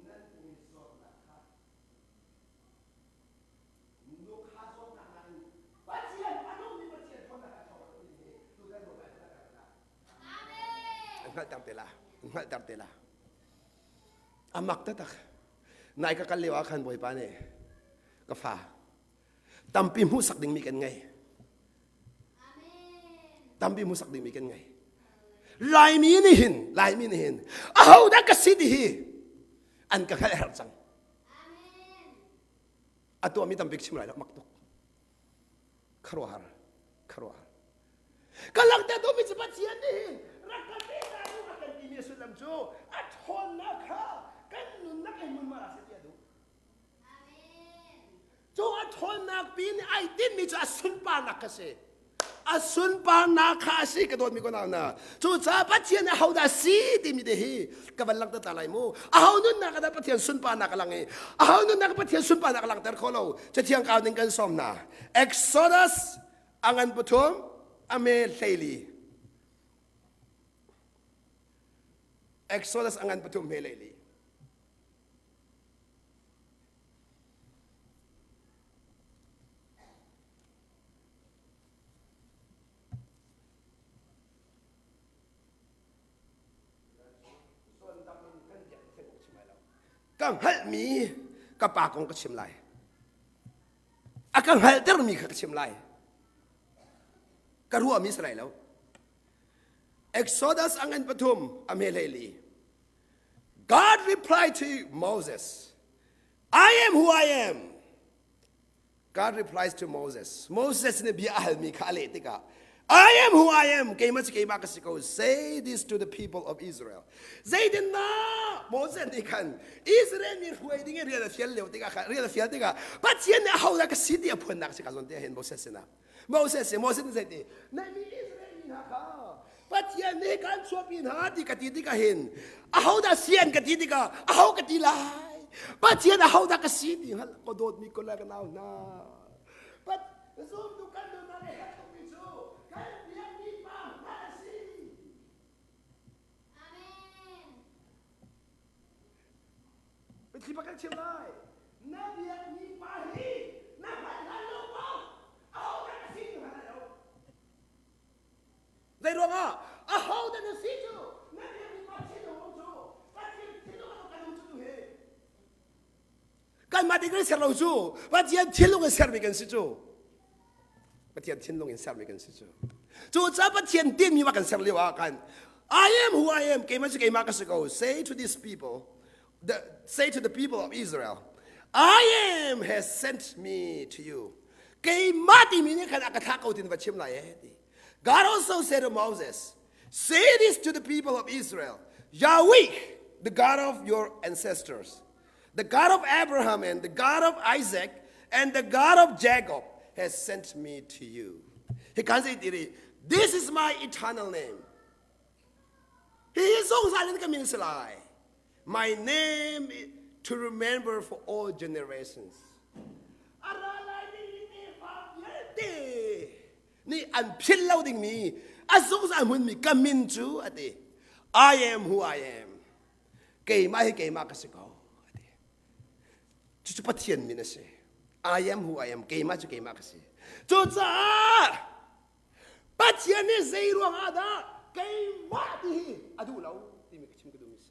Nan pum i zawtnak kha nukha zawtnak nakin Pathian a nungmi Pathian ṭhawnnak a ṭhawng lo timi hi tutan Bawipa nih a kan la. An hngalhter te la. An hngalhter te la. A mak taktak. Nai ka kal lio ah khan Bawipa nih ka fa tampi hmuhsak dingmi kan ngei. Tampi hmuhsak dingmi kan ngei. Laimi nih hin, Laimi nih hin, ahodah ka si ti hi an ka hngalh herh cang. A tuahmi tambik chim lai lo mak tuk. Kharuahar, kharuahar. Ka langhter duhmi cu Pathian nih hin rak ka pe ta u a kan timi sullam cu a ṭhawnnak kha kan nunnak in hmunhma ah seh ti a duh. Cu a ṭhawnnak pi nih ai tinhmi cu a sunparnak kha si. A sunparnak kha a si ka dawtmi ko nau na. Cucaah Pathian nih ahodah a si timi te hi ka van langhter ta lai mu. Aho nunnak ah dah Pathian sunparnak a lang i aho nunnak ah Pathian sunparnak a langhter kho lo. Cathiang kau ning kan sawm hna. Exodus a ngan pathum a me hleili. Exodus a ngan pathum me hleili. Ka hngalhmi ka pa kong ka chim lai. A ka hngalhtermi kha ka chim lai. Ka ruahmi si lai lo. Exodus a ngan pathum a hme hleili. God replied to Moses, I am who I am. God replies to Moses. Moses nih bia a halmi kha a leh tikah I am who I am. Keimah cu keimah ka si ko. Say this to the people of Israel. Zeitindah Moses nih khan Israel mi hruai ding in rian a fial lio tikah khan rian a fial tikah Pathian nih ahodah ka si ti a phuannak si ka zawn te hin Moses sinah. Moses si Moses nih zeiti na mi Israel mi hna kha Pathian nih kan chuahpi hna ti ka ti tikah hin ahodah si an ka ti tikah aho ka ti lai Pathian ahodah ka si ti hngalh ka dawtmi ko le ka nau hna Pat zumtu kan nunnak le herh tukmi cu kan biakmi pa hngalh a si Amen. Biathli bak kan chim lai. Na biakmi pa hi na hngalh hlan lo maw? Ahodah na si ti hngalh lai lo. Zei ruangah ahodah na si cu na biakmi pa thinlung um cu Pathian thinlung a kan um cu tu hi. Kanmah nih kan ser lo cu Pathian thinlung in sermi kan si cu. Pathian thinlung in sermi kan si cu. Cucaah Pathian tinmi ma kan ser lio ah khan I am who I am keimah cu keimah ka si ko say to these people the, say to the people of Israel I am has sent me to you. Keimah timi nih khan a ka thlah ko tin va chim lai e ti. God also said to Moses, Say this to the people of Israel, Yahweh, the God of your ancestors, the God of Abraham and the God of Isaac and the God of Jacob has sent me to you. Hi kan zei tiri, this is my eternal name. Hi zungzal in ka min si lai. My name to remember for all generations. A ra lai ding tefa vialte nih an philh lo dingmi a zungzal hmunmi ka min cu a ti. I am who I am. Keimah hi keimah ka si ko. A ti. Cucu Pathian min a si. I am who I am. Keimah cu keimah ka si. Cucaah Pathian nih zei ruang ah dah keimah ti hi a duh lo timi ka chim ka duhmi si.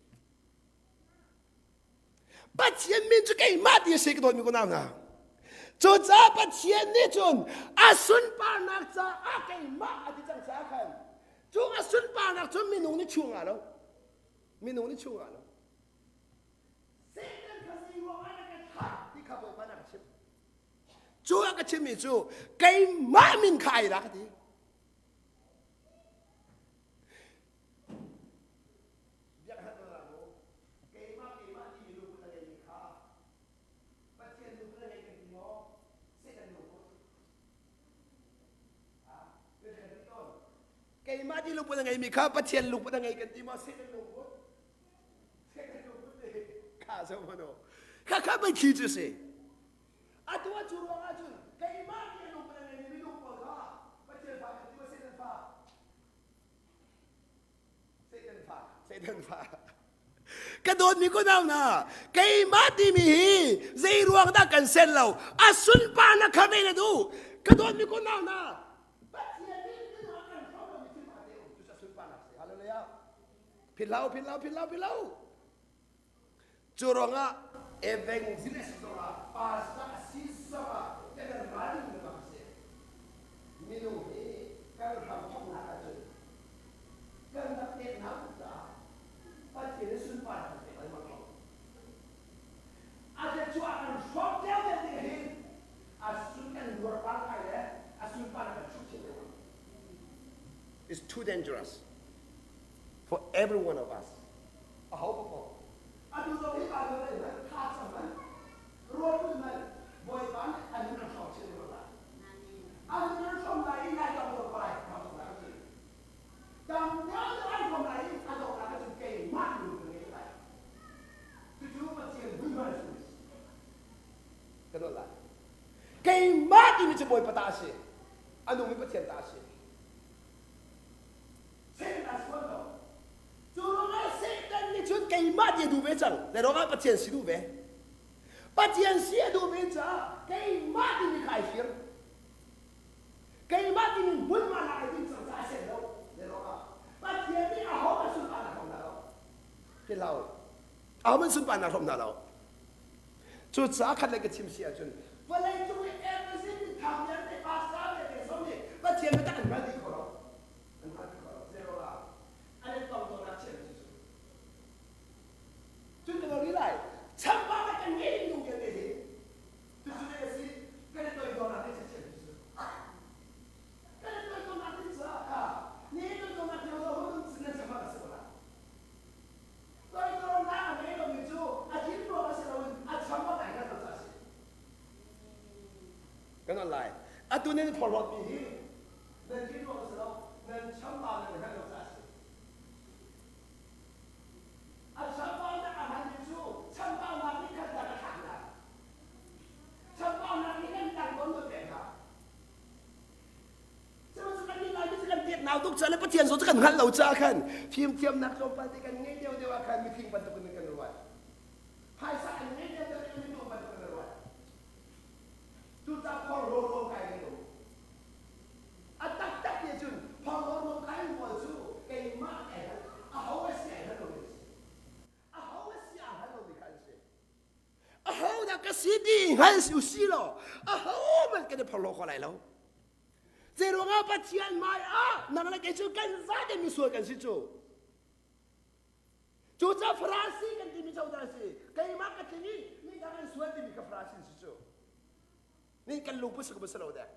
Pathian min cu keimah ti a si ka dawtmi ko nau hna. Cucaah Pathian nih cun a sunparnak caah keimah a ti cang caah khan cu a sunparnak cu minung nih chung ah lo. Minung nih chung ah lo. Satan kha zei ruang ah na ka thah ti kha Bawipa na ka chimh. Cu a ka chimmi cu keimah min kha ai rak ti. Keimah keimah timi lungput a ngeimi kha Pathian lungput a ngei kan ti maw? Satan lungput. Keimah ti lungput a ngeimi kha Pathian lungput a ngei kan ti maw? Satan lungput. Satan lungput kha zo mano. Kha kha mei thli cu si. Atu a cu ruang ahcun keimah ti lungput a ngeimi minung pawl kha Pathian fa kan ti maw Satan fa? Satan fa, Satan fa. Ka dawtmi ko nau na, keimah timi hi zei ruang dah kan sen lo? A sunparnak kha ve na duh. Ka dawtmi ko nau na, Pathian nih minung a kan hrawm lomi thil pakhat te um. Cucu a sunparnak si. Hallelujah. Philh philh philh philh Cu ruangah evangelist zongah pastor a si zongah kan ral ding bak a si. Minung hi kan hramthawknak ahcun kan rak peknak tuk caah Pathian nih sunparnak kan pek lengmang ko. A biacuah kan hrawm deuhdeuh tik hin a sun kan luarpar lai le a sunparnak kan chuh chin lengmang. It's too dangerous for every one of us. Aho paoh. Atu zong hi Baibal rel hmanh, tha cam hmanh, rawl ulh hmanh, Bawipa nih a nun an hrawng chin lengmang lai. A nun an hrawm lai i nai dong lo pai hramthawknak a cun. Tam deuh deuh an hrawm lai i a donghnak ah cun keimah nun ka ngei lai. Cucu Pathian hmunhma a simi a si. Ka nawl lai. Keimah timi cu Bawipa ta a si. A nungmi Pathian ta a si. Satan a sual lo. Cu ruangah Satan nih cun keimah ti a duh ve cang. Zei ruangah Pathian si duh ve. Pathian si a duh ve caah keimah timi kha ai fir. Keimah timi hmunhma hna ai ding cang caah a sian lo. Zei ruangah Pathian nih aho a sunparnak hrom hna lo. Philh Aho man sunparnak hrom hna lo. Cucaah khat le ka chim si ahcun vawlei cung i everything thang vialte pastor vialte zong nih Pathian biatak an hngal dih kho lo. An hngal dih kho lo. Zei ruangah an i tong tawnnak chiah cu cu. Cun ka rih lai. Chambau le kan ngei minung vialte hi cucu zei a si kan i toidornak nih chiah cu cu. Kan i toidornak ding caah kha ni toidornak theo lo hun nan chambau a si ko lai. Toidornak a ngei lomi cu a thin ruang a si loin a cham a kai hngalh lo caah a si. Kan on lai. Atu nan phorhlawtmi hi nan thin ruang a si lo, nan chambau nan hngalh lo caah a si. A chambaunak a hmanmi cu chambaunak nih khan dang a thlak hna. Chambaunak nih kan dang tawn lo pek hna. Sihmanhsehlaw kan nih Laimi cu kan tetnau tuk caah le Pathian zawn cu kan hngalh lo caah khan fimthiamnak tlawmpal te kan ngei deuhdeuh ah khan mifim bantukin kan ruat. Phaisa kan ngei deuhdeuh in mirum bantukin kan ruat. Cucaah phorhlaw ruamkai kan um. A taktak ti cun phorhlaw ruamkai pawl cu keimah kai hngalh, aho a si ai hngalh lomi an si. Aho a si aa hngal lomi kha an si. Ahodah ka si ti hngal si usih law ahohmanh kan i phorhlaw kho lai lo. Zeiruangah Pathian hmai ah nang le kei cu kan zate misual kan si cu. Cucaah Farasi kan timi cozah si. Keimah ka tling i midang an sual timi kha Farasi si cu. Ni kan lungput si ko si lo dek.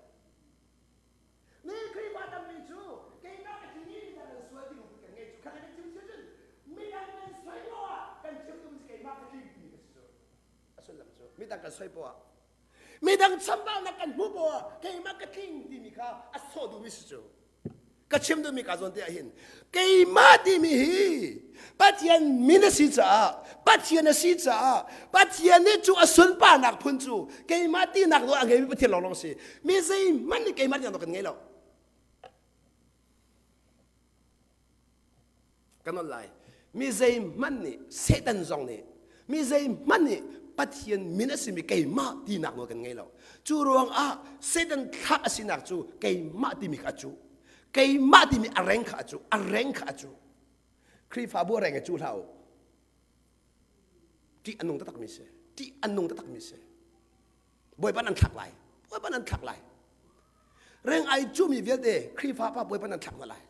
Ni Khrihfa tampi cu keimah ka tling i midang an sual ti lungput kan ngei cu kha kan chim cun midang kan soi poah kan chim duhmi cu keimah ka tling timi ka si cu. A sullam cu midang kan soi poah midang chambaunak kan hmuh poah keimah ka tling timi kha a sawh duhmi si cu. Ka chim duhmi ka zawn te ah hin keimah timi hi Pathian min a si caah Pathian a si caah Pathian nih cu a sunparnak phun cu keimah tinak nawl a ngeimi Pathian lawnglawng si. Mi zeihmanh nih keimah tinak nawl kan ngei lo. Kan nawl lai. Mi zeihmanh nih Satan zong nih mi zeihmanh nih Pathian min a simi keimah tinak nawl kan ngei lo. Cu ruangah Satan thlak a sinak cu keimah timi kha a cu. Keimah timi a reng kha a cu. A reng kha a cu. Khrihfabu a reng i cu hlah u. Ṭih a nung taktakmi si. Ṭih a nung taktakmi si. Bawipa nan thlak lai. Bawipa nan thlak lai. Reng ai cumi vialte Khrihfa pa Bawipa nan thlak hna lai.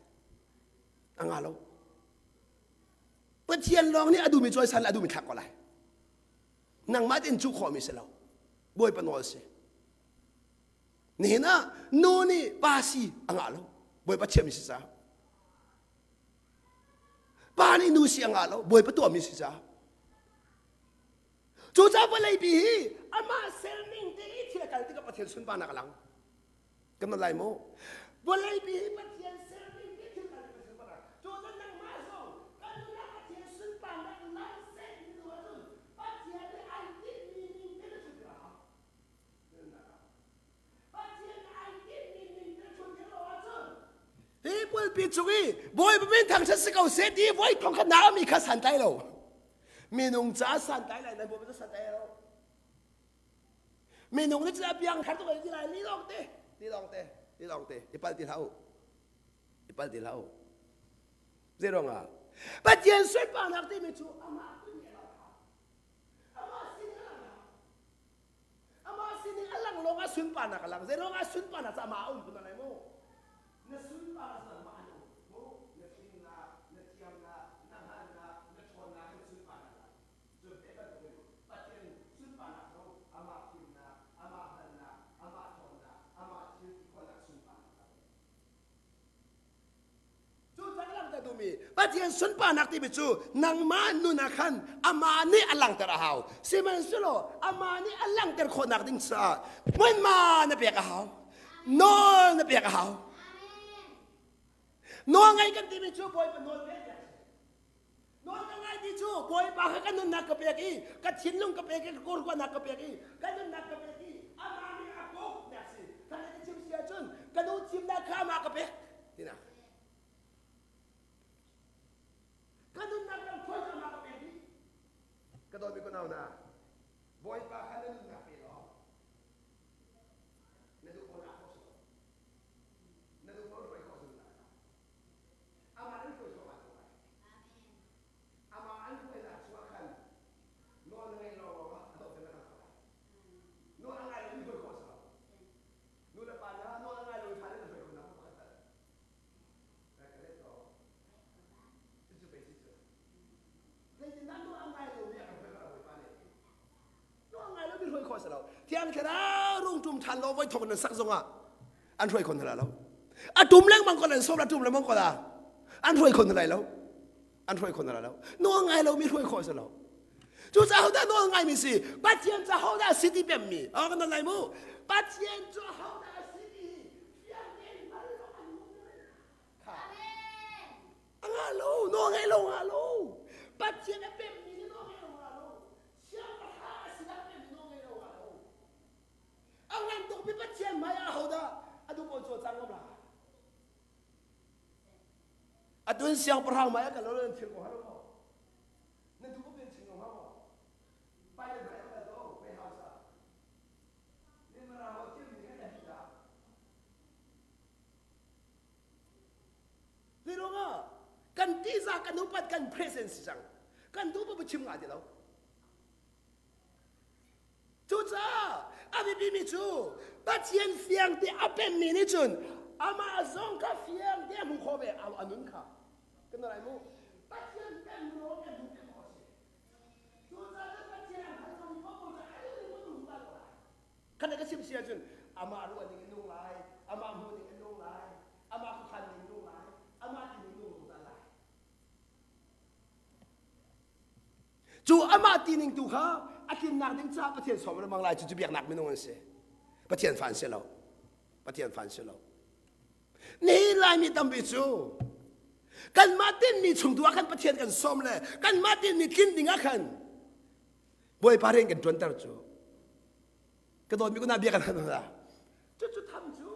A nga lo. Pathian lawng nih a duhmi cawisan le a duhmi thlak ko lai. Nangmah tein cuh khawhmi si lo. Bawipa nawl si. Nihin ah nu nih pa si a ngah lo. Bawipa chiahmi si caah. Pa nih nu si a ngah lo. Bawipa tuahmi si caah. Cucaah vawleipi hi amah serning te i thil a kal tikah Pathian sunparnak a lang. Kan lai mu. Vawleipi hi Pathian serning te thil kal tikah sunparnak. Cucaah nangmah zong kan nunah Pathian sunparnak lang seh ti duh ahcun Pathian nih ai tinhmi ning te na chun a hau. Pathian ai tinhmi ning te chun ti lo ahcun hi pulpi cung i Bawipa min thangṭhat si ko seh ti voi thong khat na mi kha santlai lo. Minung caah santlai lai nan Bawipa cu santlai lo. Minung nih cun a piang thar tuk ti lai li lawng te li lawng te li lawng te i pal ti hlah u i pal ti hlah u zei ruangah Pathian sunparnak timi cu amah tu nih a amah sin a lang amah sining a lang lawng ah sunparnak a lang zei ruangah sunparnak cu amah a um kun lai mu na sunparnak cu amah an um mu na fimnak na thiamnak na hngalhnak na ṭhawnnak na sunparnak Cun hi bantukin Pathian sunparnak cu amah fimnak, amah hngalhnak, amah ṭhawnnak, amah thil ti khawhnak sunparnak a si. Cucaah ka langhter duhmi Pathian sunparnak timi cu nangmah nun ah khan amah nih a langhter a hau. Sihmanhsehlaw amah nih a langhter khawhnak ding caah hmunhma na pek a hau. Nawl na pek a hau. Nawl ngaih kan timi cu Bawipa nawl pek a si. Nawl ka ngai ti cu Bawipa kha ka nunnak ka pek i ka thinlung ka pek i ka kurkuanak ka pek i ka nunnak ka pek i amah nih a kuk nak si kha ka chim si ahcun ka nu thimnak kha amah ka pek tinak ka nunnak lam thawi ka amah ka pek i ka dawtmi ka nau na Bawipa kha na nunnak pe law na duh ko na khawh si na duh ko hruai khawh si Amah an hruai chuahmah ko lai. Amah an hruainak chungah khan nawl na ngeih lawnglawng ah a dohter na kal kho lai. Nawl a ngai lomi hruai khawh a si lo. Nu le pa hna nawl a ngai lomi fale na hruai khawh hna pakhat tal. Ka let ko. Cucu pei si cu. Zeitindah nawl a ngai lomi a kan hruai khawh Bawipa nih? Nawl ngai lomi hruai khawh a si lo. Thiang Thlarau rung ṭum ṭhan law voi thok nan sak zongah an hruai kho hna lai lo. A ṭum lengmang ko an sawm a ṭum lengmang ko la. An hruai kho hna lai lo. An hruai kho hna lai lo. Nawl ngai lomi hruai khawh a si lo. Cucaah hodah nawl ngaimi si? Pathian cu hodah si ti pemmi? Oh, kan nawl lai mu. Pathian cu hodah si ti fiang tein hngal lo an kha. A nga lo, nawl ngai lo nga lo. Pathian a pemmi ni nawl ngai lo nga lo. Siangpahrang a sinah pemmi nawl ngei lo nga lo. A ngan tukmi Pathian hmai ah ahodah a duh pawl cawlcang ngam la? Atun siangpahrang hmai ah kal lo nan thil ko halo maw? Na duh ko pen chim ko hnga maw? Biden hmai ah kal ko, White House ah. Nimara ho thil mi kan hi dah. Hi ruangah kan tihzah kan upat kan presence si cang. Kan duh paoh chim ngah ti lo. Cucaah a biapimi cu Pathian fiang te a pemmi nih cun amah zong kha fiang te a hmuh khawh ve a nun kha. Kan lai mu. Pathian pem ruang kan hmuh khawh a si. Cucaah Pathian a hngal lomi paoh cu a nun in mun zungzal ko lai. Khan ka chim si ahcun amah ruah ning in nung lai, amah hmuh ning in nung lai, amah khuakhan ning nung lai, amah ti ning nung zungzal lai. Cu amah ti ning tu kha a tlinnak ding caah Pathian sawm lengmang lai cu cu biaknak minung an si. Pathian fa an si lo. Pathian fa an si lo. Nihin Laimi tampi cu kanmah tinmi chung tu ah khan Pathian kan sawm le kanmah tinmi tlin ding ah khan Bawipa rian kan ṭuanter cu ka dawtmi kuna bia kan hal hna. Cucu tham cu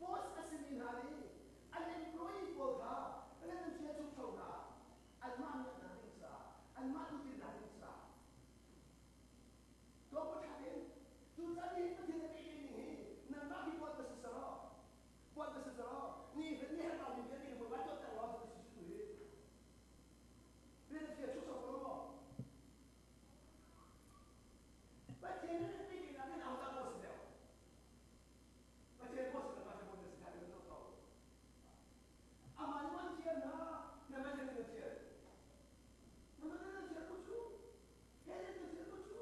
boss a simi hna nih an employee pawl kha rian an fial chung hna anmah miaknak ding caah anmah duhtinnak ding caah tuah ṭha in cucaah nihin Pathian a pehtlaih ning hi nangmah hi buat na si saraw buat na si saraw ni ni herh mi vialte hi Bawipa tuahter law si si tu hi rian a fial chung ko maw Pathian nih pehtlaihnak hin ahodah boss si deuh Pathian boss si nangmah hi boss na si ṭha deuh ko Amah nih an thial hna, nangmah nih na thial. Nangmah nih na thial ko cu. He nih na thial ko cu.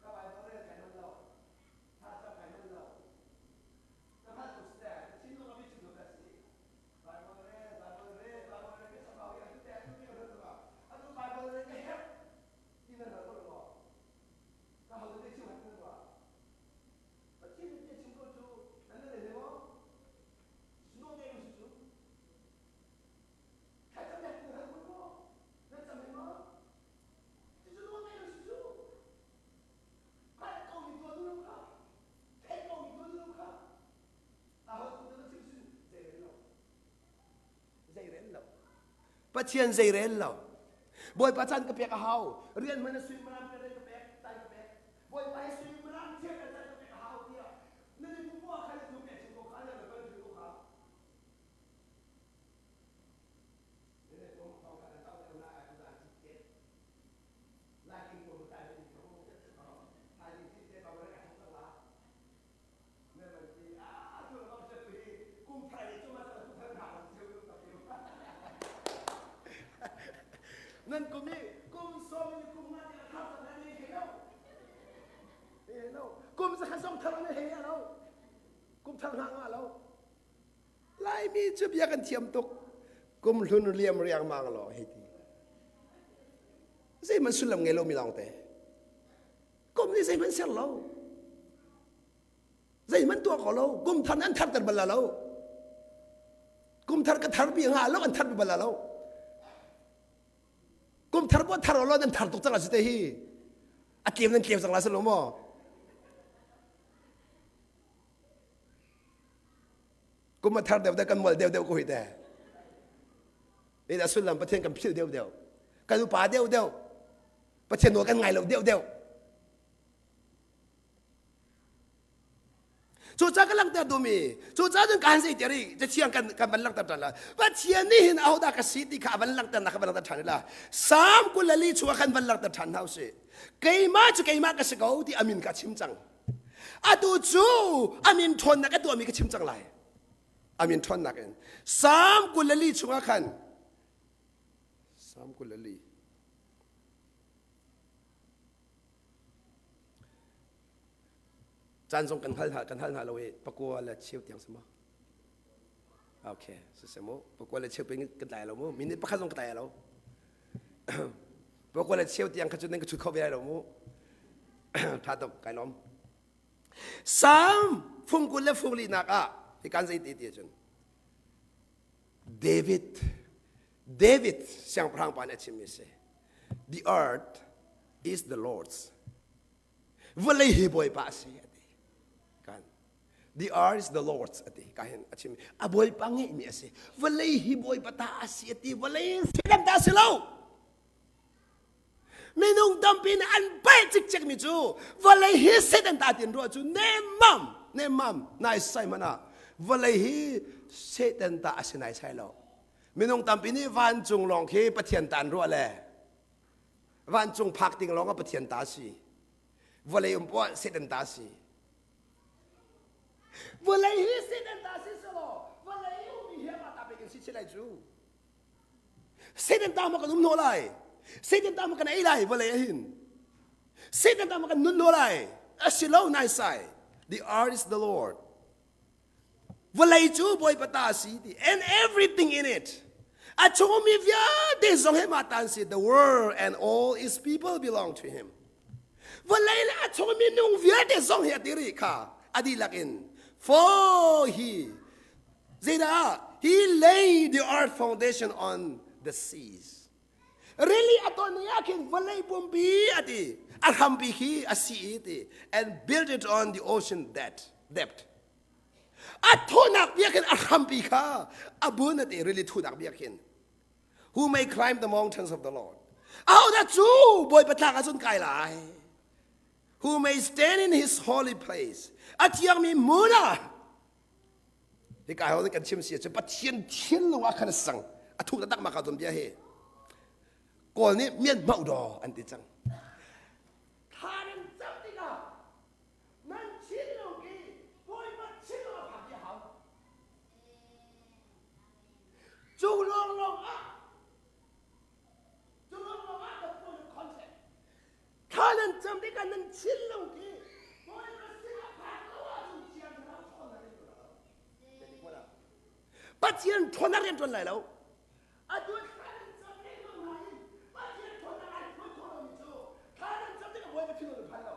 Ka Bible rel kai manh lo. Thlacam kai manh lo. Na hngalh ko si teh, na thinlung a biachim lo ta si. Bible rel, Bible rel, Bible rel ka chambau i atu te atu te atu atu Bible rel ka herh ti na hngal ko lo maw? Ka ho te chim hat na ruah. Pathian nih bia chim ko cu nan le le maw? Pathian zeirel lo. Bawipa caan ka pek a hau. Rian hman a suimilam ka ka pek, caan ka pek. Bawipa hi suimilam thiam ka caan ka pek a hau tiah nan i pumpu ah khan na pek chung ko kha na kan ko kha. Nan kum i kum sawm in kum nga tiang thar cang nan he lo. He lo. Kum zakhat zong thar nan he lo. Kum thar hna nga lo. Laimi cu bia kan thiam tuk. Kum hlun liam riangmang law hei ti. Zeihmanh sullam ngei lomi lawng te. Kum nih zeihmanh ser lo. Zeihmanh tuah kho lo. Kum thar an tharter bal lo. Kum thar ka thar bi nga lo an thar bal lo. Kum thar bo thar lo nan thar tuk cang a si te hi. A tlem nan tlem cang la si lo maw? Kum a thar deuh deuh kan mual deuh deuh ko hi te. Nih sullam Pathian kan philh deuh deuh. Kan upa deuh deuh. Pathian nawl kan ngai lo deuh deuh. Cucaah ka langhter duhmi, cucaah cun kaan zei tiah ri cathiang kan kan van langhter ṭhan la. Pathian nih hin ahodah ka si ti kha a van langhter nak kha van langhter ṭhan la. Salm 24 chungah khan van langhter ṭhan hna usih. Keimah cu keimah ka si ko ti a min ka chim cang. Atu cu a min ṭhawnnak a tuahmi ka chim cang lai. A min ṭhawnnak in. Salm 24 chungah khan Salm 24 Caan zong kan hal hna kan hal hna lo i pakua le cheu tiang si maw? Okay, si mu. Pakua le cheu pin kan tlai lo mu. Minute pakhat zong ka tlai lo. Pakua le cheu tiang kha cu nan ka chut kho ve lai lo mu. Tha tuk kai lawm. Salm fung 20 le fung linak ah hi kan zei ti ti cun David David siangpahrang pa nih a chimmi si The earth is the Lord's vawlei hi Bawipa a si a ti kan The earth is the Lord's a ti ka hin a chim a Bawipa ngeihmi a si vawlei hi Bawipa ta a si a ti vawlei Satan ta si lo minung tampi nih an palh cikcek mi cu vawlei hi Satan ta tin ruah cu nemmam nemmam nai sai hmanh ah vawlei hi Satan ta a si nai sai lo minung tampi nih vancung lawng khi Pathian ta an ruah le vancung phak ding lawng ah Pathian ta si vawlei um poah Satan ta si vawlei hi Satan ta si selaw vawlei ummi hi amah ta pek in si si lai cu Satan ta ma kan um hnawh lai Satan ta ma kan ei lai vawlei ah hin Satan ta ma kan nun hnawh lai. A si lo naisai. The earth is the Lord. Vawlei cu Bawipa ta a si ti and everything in it. A chungmi vialte zong he mah ta an si. The world and all its people belong to him. Vawlei le a chungmi nung vialte zong hi a ti rih kha a dihlak in. For he zeidah he laid the earth foundation on the seas. Rili a ton i ah khin vawlei pumpi a ti. A hrampi khi a si i ti and build it on the ocean depth. Depth. A thunak bia khin a hrampi kha a bun a ti rili thunak bia khin. Who may climb the mountains of the Lord? Ahodah cu Bawipa tlak ahcun kai lai? Who may stand in his holy place? A thiangmi hmun ah Hika ho kan chim si cu Pathian thinlung ah khan a sang. A thuk taktak ma ka ton bia hi. Kawl nih mian hmauh daw an ti cang. Thla nan cam tikah nan thinlung i Bawipa thinlung a phak i hau. Cu lawnglawng ah cu lawnglawng ah the point of contact Thla nan cam tikah nan thinlung khi Bawipa sinah phak lo ahcun Thiang Thlarau ṭhawnnak rian ṭuan lai lo. Pathian ṭhawnnak rian ṭuan lai lo. Atu thla nan cam lengmang nain Pathian ṭhawnnak ai phuan khawh lomi cu thla nan cam tikah Bawipa thinlung nan phan lo.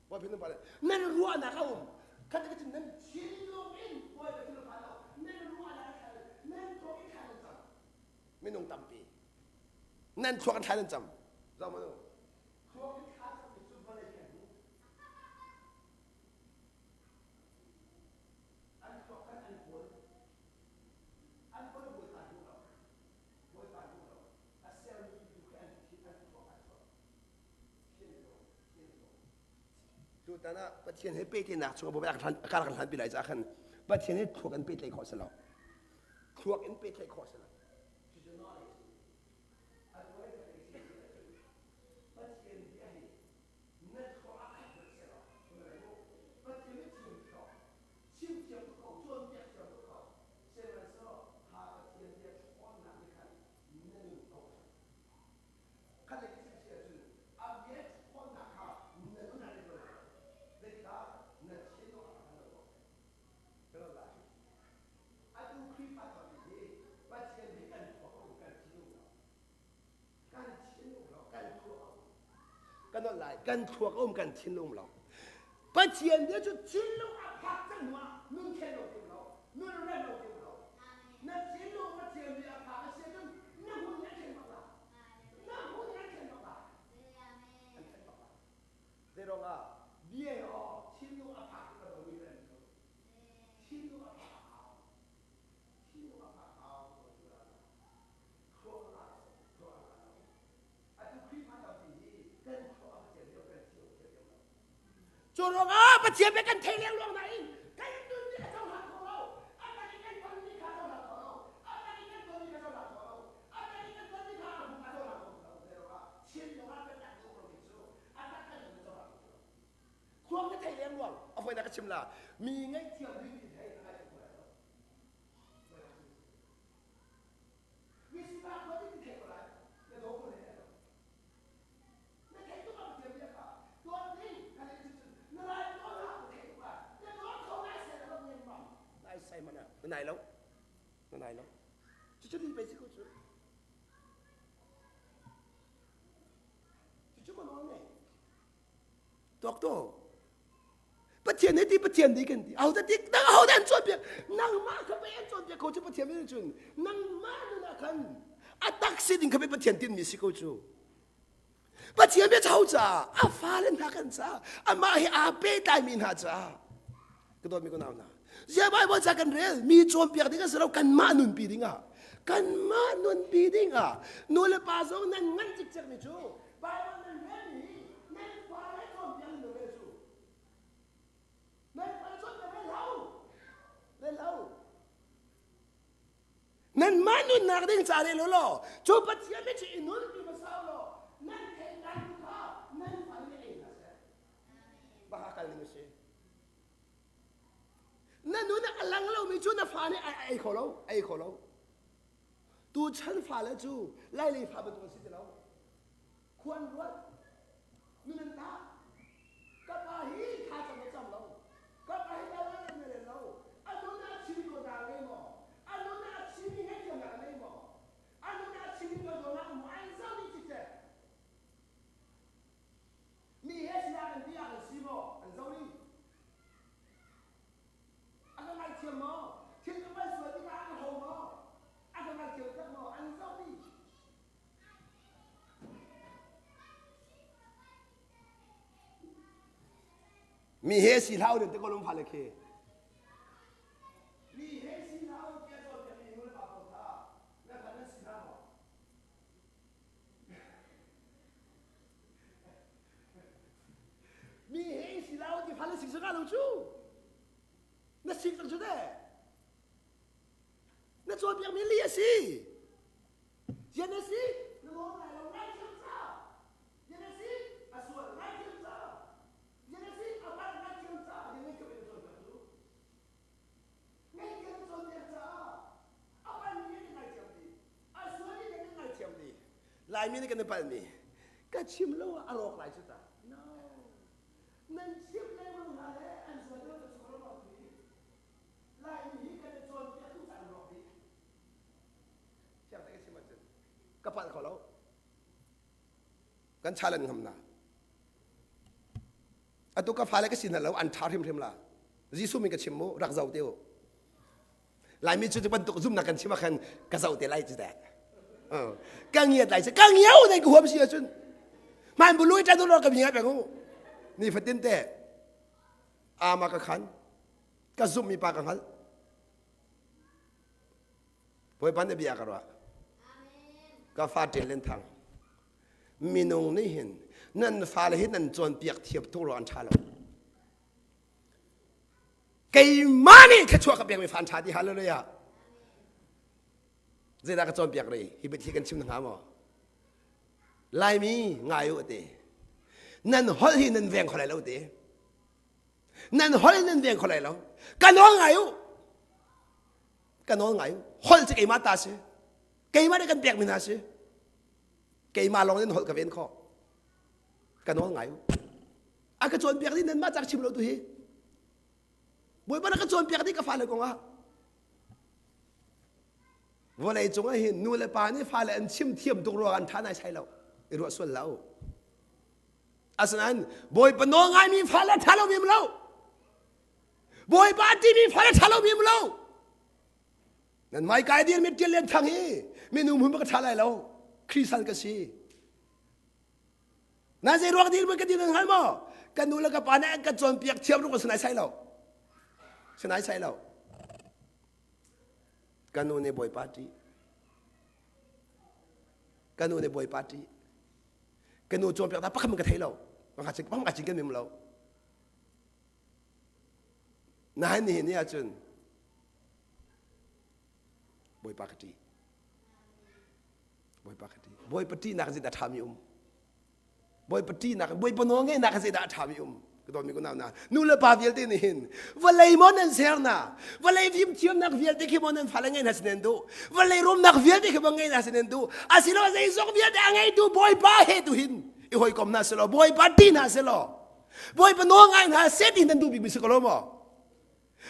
Bawipa thinlung phan lo. Nan ruahnak a um. Kha tikah nan thinlung in Bawipa thinlung phan lo. Nan ruahnak a thla nan thawk i thla nan cam. Minung tampi. Nan thluak in thla nan cam. Zoh hmanh u. Thluak in thla cam cu vawlei khan hmu. An thluak khan an kawl. An kawl Bawipa duh lo. Bawipa duh lo. A sermi tu khi an thi an thluak an chuak. Thian lo. Thian lo. Tutan ah Pathian he pehtlaihnak chung ah a kar kan hlanpi lai caah khan Pathian he thluak in pehtlaih khawh si lo. Thluak in pehtlaih khawh si lo. Cucu knowledge. Atu Khrihfa tampi hi Pathian hi kan thluak a um, kan thinlung lo. Kan thinlung lo, kan thluak a um. Kan nolh lai, kan thluak a um, kan thinlung lo. Pathian bia cu thinlung a phak cang hnu ah nun khen lo tim lo, nun rem lo tim lo. Na thinlung Pathian bia a phak a si ahcun na hmun nih an khen bak la. Na hmun nih an khen bak la. An khen bak la. Zeiruang ah bia aw thinlung a phak tik a mi rem cu thinlung a phak hau thinlung a phak hau thluak a thluak a atu Khrihfa tampi hi kan thluak a Pathian deuh kan thinlung Pathian deuh lo cu ruangah Pathian bia kan thei lengluang nain kan nun nih a cohlang kho lo a tak i kan tonmi kha a cohlang kho lo a tak i kan tonmi kha a cohlang kho lo a tak i kan tonmi kha a hmu a cohlang kho lo zeiruangah thinlung ah biatak deuh lo cu a tak kan nun a cohlang kho lo Khuang na thei lengluang a fawinak ka chim la mi ngaihthiam ding ti thei na ngai ko lai lo mi sifak ko ti thei ko lai na daw ko lai lo na thei tuk ah pathian bia kha dawt ding kan in cun na lai dawt ah na thei tuk ah na dawt kho nai sai lo ngai nai sai mana na nai lo na nai lo cucu ni pe si ko cu cucu ko nawl ngei Tuak to. Pathian he ti Pathian di kan ti. Ahodah ti nang ahodah an cawnpiak? Nangmah kha pei an cawnpiak ko cu Pathian nih cun. Nangmah nun ah khan a tak si ding kha pei Pathian tinmi si ko cu. Pathian bia chau caah a fale hna kan caah amah he aa pehtlaimi hna caah ka dawtmi ka nau hna zia Bible ca kan rel mi cawnpiak ding a si lo kanmah nunpi ding ah kanmah nunpi ding ah nu le pa zong nan ngan cikcek mi cu Bible nan relmi nan fale cawnpiak in nan rel cu. Nan fale cawnpiak rel lo. Rel lo. Nanmah nunnak ding ca rel law cu Pathian nih cu i nunpi hmasa law nan theih lai tu kha nan fale nih ei hna seh. Baka kal ning a si. Na nun a lang lomi cu na fa nih a ei kho lo, ei kho lo. Tuchan fale cu Lailei fa bantuk an si ti lo. Khua an ruat. Nun an tah. Ka pa. Mi he si hlah u te ko lung fale khi. Mi he si hlah u tiah cawnpiakmi nu le pa pawl kha na fa nan si hna maw? Mi he si hlah u ti fale si saka lo cu. Na sik cang cu teh. Na cawnpiakmi li a si. Zian na si? Na nawl ngai lo ngai thiam ca. Zian na si? A sual ngai thiam ca. Zian na si? A palh ngai thiam ca. Zian ngai thiam in na cawnpiak cu. Ngaihthiam na cawnpiak caah a palhmi an ngaithiam dih. A sualmi kan ngaithiam dih. Laimi nih kan i palhmi. Ka chim lo ah a rawk lai cu ta. No. Nan chimh lengmang hna le an sual deuh na chung rawk dih. Laimi hi kan i cawnpiak tu caan rawk dih. Thiang te ka chim ahcun ka palh kho lo. Kan challenge ngam na. Atu ka fale ka si hna lo an ṭha hrimhrim la. Jesuh min ka chim mu rak zoh te u. Laimi cu bantuk zumnak kan chim ah khan ka zoh te lai cu teh. Ka ngiat lai ka ngiau dai ka huam si ahcun. Hman bulu i ṭan ka ngiat peng u. Ni fatin te ama ka khan ka zumh mi pa ka hngalh. Bawipa nih bia ka ruah. Ka fa ṭel len thang. Minung nih hin nan fale hi nan cawnpiak thiam tuk ruang an ṭha lo. Keimah nih thluachuah ka pekmi fa an ṭha ti hallelujah. Zeidah ka cawnpiak rih? Hi biathli kan chim hnga maw? Laimi ngai u ti. Nan holh hi nan veng kho lai lo ti. Nan holh hi nan veng kho lai lo. Ka nawl ngai u. Ka nawl ngai u. Holh cu keimah ta si. Keimah nih kan pekmi hna si. Keimah lawng in holh ka ven khawh. Ka nawl ngai u. A ka cawnpiak dih nanmah cak chim lo tu hi. Bawipa na ka cawnpiak dih ka fale kong ah. Vawlei cung ah hin nu le pa nih fale an chim thiam tuk ruang an ṭha nai sai lo. I ruah sual lo. Asinain Bawipa nawl ngaimi fale ṭha lo mi lo. Bawipa timi fale ṭha lo mi lo. Nan mai kai dir mi ṭial lian thang hi minung hmun ka ṭha lai lo. Khrisal ka si. Na zei ruang dir ka ti nan hngal maw? Ka nu le ka pa nih an ka cawnpiak thiam ruk sinai sai lo. Sinai sai lo. Ka nu nih Bawipa ṭih. Ka nu nih Bawipa ṭih. Ka nu cawnpiak ta pakhat ka thei lo. Pakhat cin kan mim lo. Nain nihin ni ahcun Bawipa ka ṭih. Bawipa ka ṭih. Bawipa ṭihnak zeidah a ṭhami um? Bawipa ṭihnak, Bawipa nawl ngeihnak zeidah a ṭhami um? Ka dawtmi ka nau hna, nu le pa vialte nih hin vawlei maw nan ser na, vawlei fimthiamnak vialte khi maw nan fale ngei hna si nan duh, vawlei rumnak vialte khi maw ngei hna si nan duh, asilo zeizong vialte a ngeitu Bawipa he tu hin i hawikom hna selaw, Bawipa ṭih hna selaw, Bawipa nawl ngai hna seh ti nan duh bikmi si ko lo maw?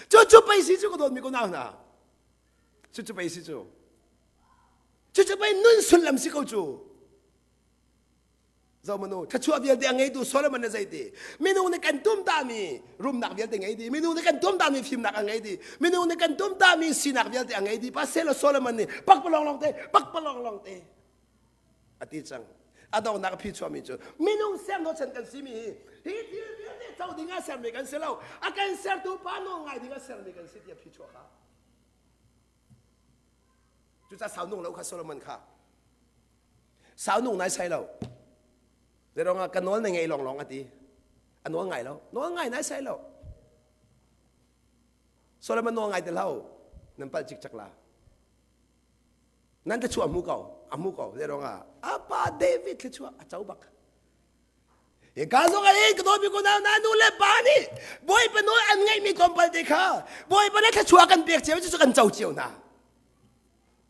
Cu cu pei si cu ka dawtmi ka nau hna. Cu cu pei si cu. Cu cu pei nun sullam si ko cu. Zomanu thlachuah vialte a ngeitu Solomon na zei ti minung nih kan tum tami rumnak vialte ngei di minung nih kan tum tami fimnak a ngei di minung nih kan tum tami sinak vialte a ngei di pa selo Solomon nih pakpalong long te pakpalong long te a ti cang a donghnak a phi chuahmi cu minung serno chan kan simi hi hi thil vialte co ding ah sermi kan si lo a kan sertu pa nawl ngai ding ah sermi kan si ti a phi chuah kha cucaah sau nung lo kha Solomon kha sau nung nai sai lo zeiruang ah ka nawl na ngei long long a ti a nawl ngai lo nawl ngai nai sai lo Solomon nawl ngai te lo nan palh cikcak la Nan thluachuah a hmu ko, a hmu ko. Zei ruangah? A pa David thluachuah a co bak. Hika zong ah hin ka dawtmi unau hna nu le pa nih Bawipa nawl an ngeihmi tlawmpal te kha Bawipa nih thluachuah kan pek cio cu kan co cio hna.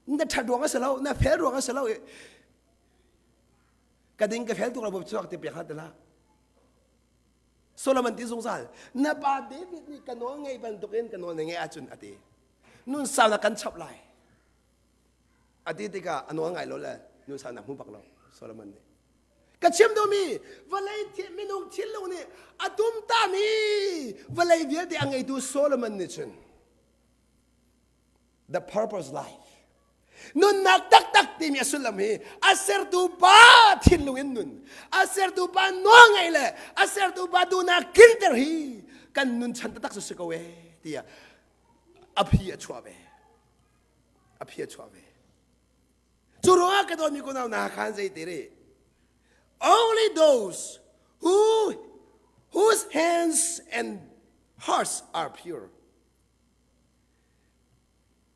Na ṭhat ruang a si lo, na fel ruang a si lo. Ka ding ka fel tuk lo chuak ti pek hlah ti hlah. Solomon ti zungzal, na pa David nih ka nawl ngei bantukin ka nawl na ngeih ahcun a ti. Nun saunak kan chap lai. A ti tikah a nawl ngai lo le nun saunak hmu bak lo Solomon nih. Ka chim duhmi vawlei minung thinlung nih a tum tami vawlei vialte a ngeitu Solomon nih cun the purpose life nunnak taktak timi a sullam hi a sertu pa thinlung. thinlung in nun a sertu pa nawl ngaih le a sertu pa duhnak tlinter hi kan nun chan taktak cu si ko ee tiah a phi a chuah ve a phi a chuah ve cu ruangah ka dawtmi kunau na khan zei te re only those who whose hands and hearts are pure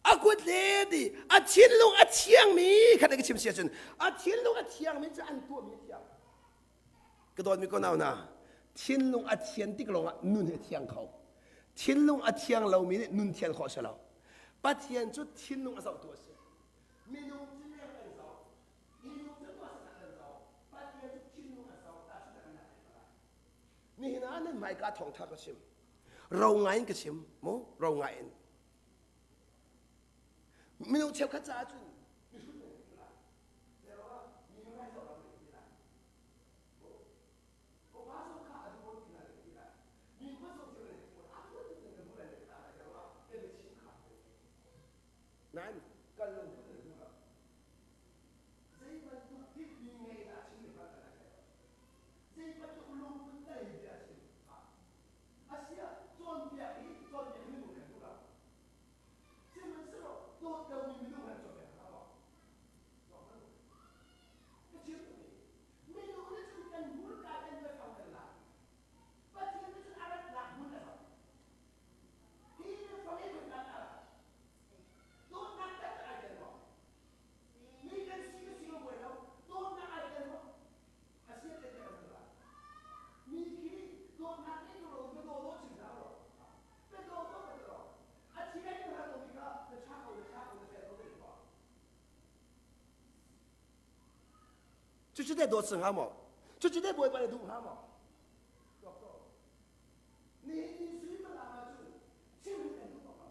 a kut le ti a thinlung a thiangmi khat ka chim si ahcun a thinlung a thiangmi cu an tuahmi a thiang ka dawtmi ko nau na thinlung a thian tik lawngah nun hi a thiang kho thinlung a thiang lomi nih nun thian khawh si lo pathian cu thinlung a zohtu a si minung cu leng kan zoh minung cu tuahsernak kan zoh pathian cu thinlung a zoh tahchunhnak kan lak nihin ah nan hmaika thawngtha ka chim ro ngai in ka chim mu ro ngai in minung cheukhat caah cun mihrut nan ti lai pero mi ngai zoh ram ti lai ko pa so kha a duh ti lai ti lai mi ma so thil ne ti a tu ti kan hmu lai ta lai pero kan chim kha nan kan lung put nan duh lo zei bantuk thil mi ngei dah chim ni hmanh kan zei bantuk lungput dah hi bia chim Asiah cawnpiak i cawnpiak minung kan duh lo. Sihmanhsehlaw dawt lomi minung han cawnpiak hna maw? Ka chim duhmi minung nih cun kan hmurka kan biafang kan lak. Pathian nih cun a ratnak hmun a zoh. Hi biafang hi khoika dah a rat? Dawtnak taktak ai tel maw? Mi kan si ka si lo buai lo. Dawtnak ai tel maw? Mi khi dawtnak in ro ka daw daw chim hlah law ka daw daw ka daw a thi kai na hal mi kha na tha ko na tha ko na fel ko na ko cucu te dawt sing ha maw cucu te bawipa le duh ha maw Nihin ni suimilam ahcun chim kan duh bak lo.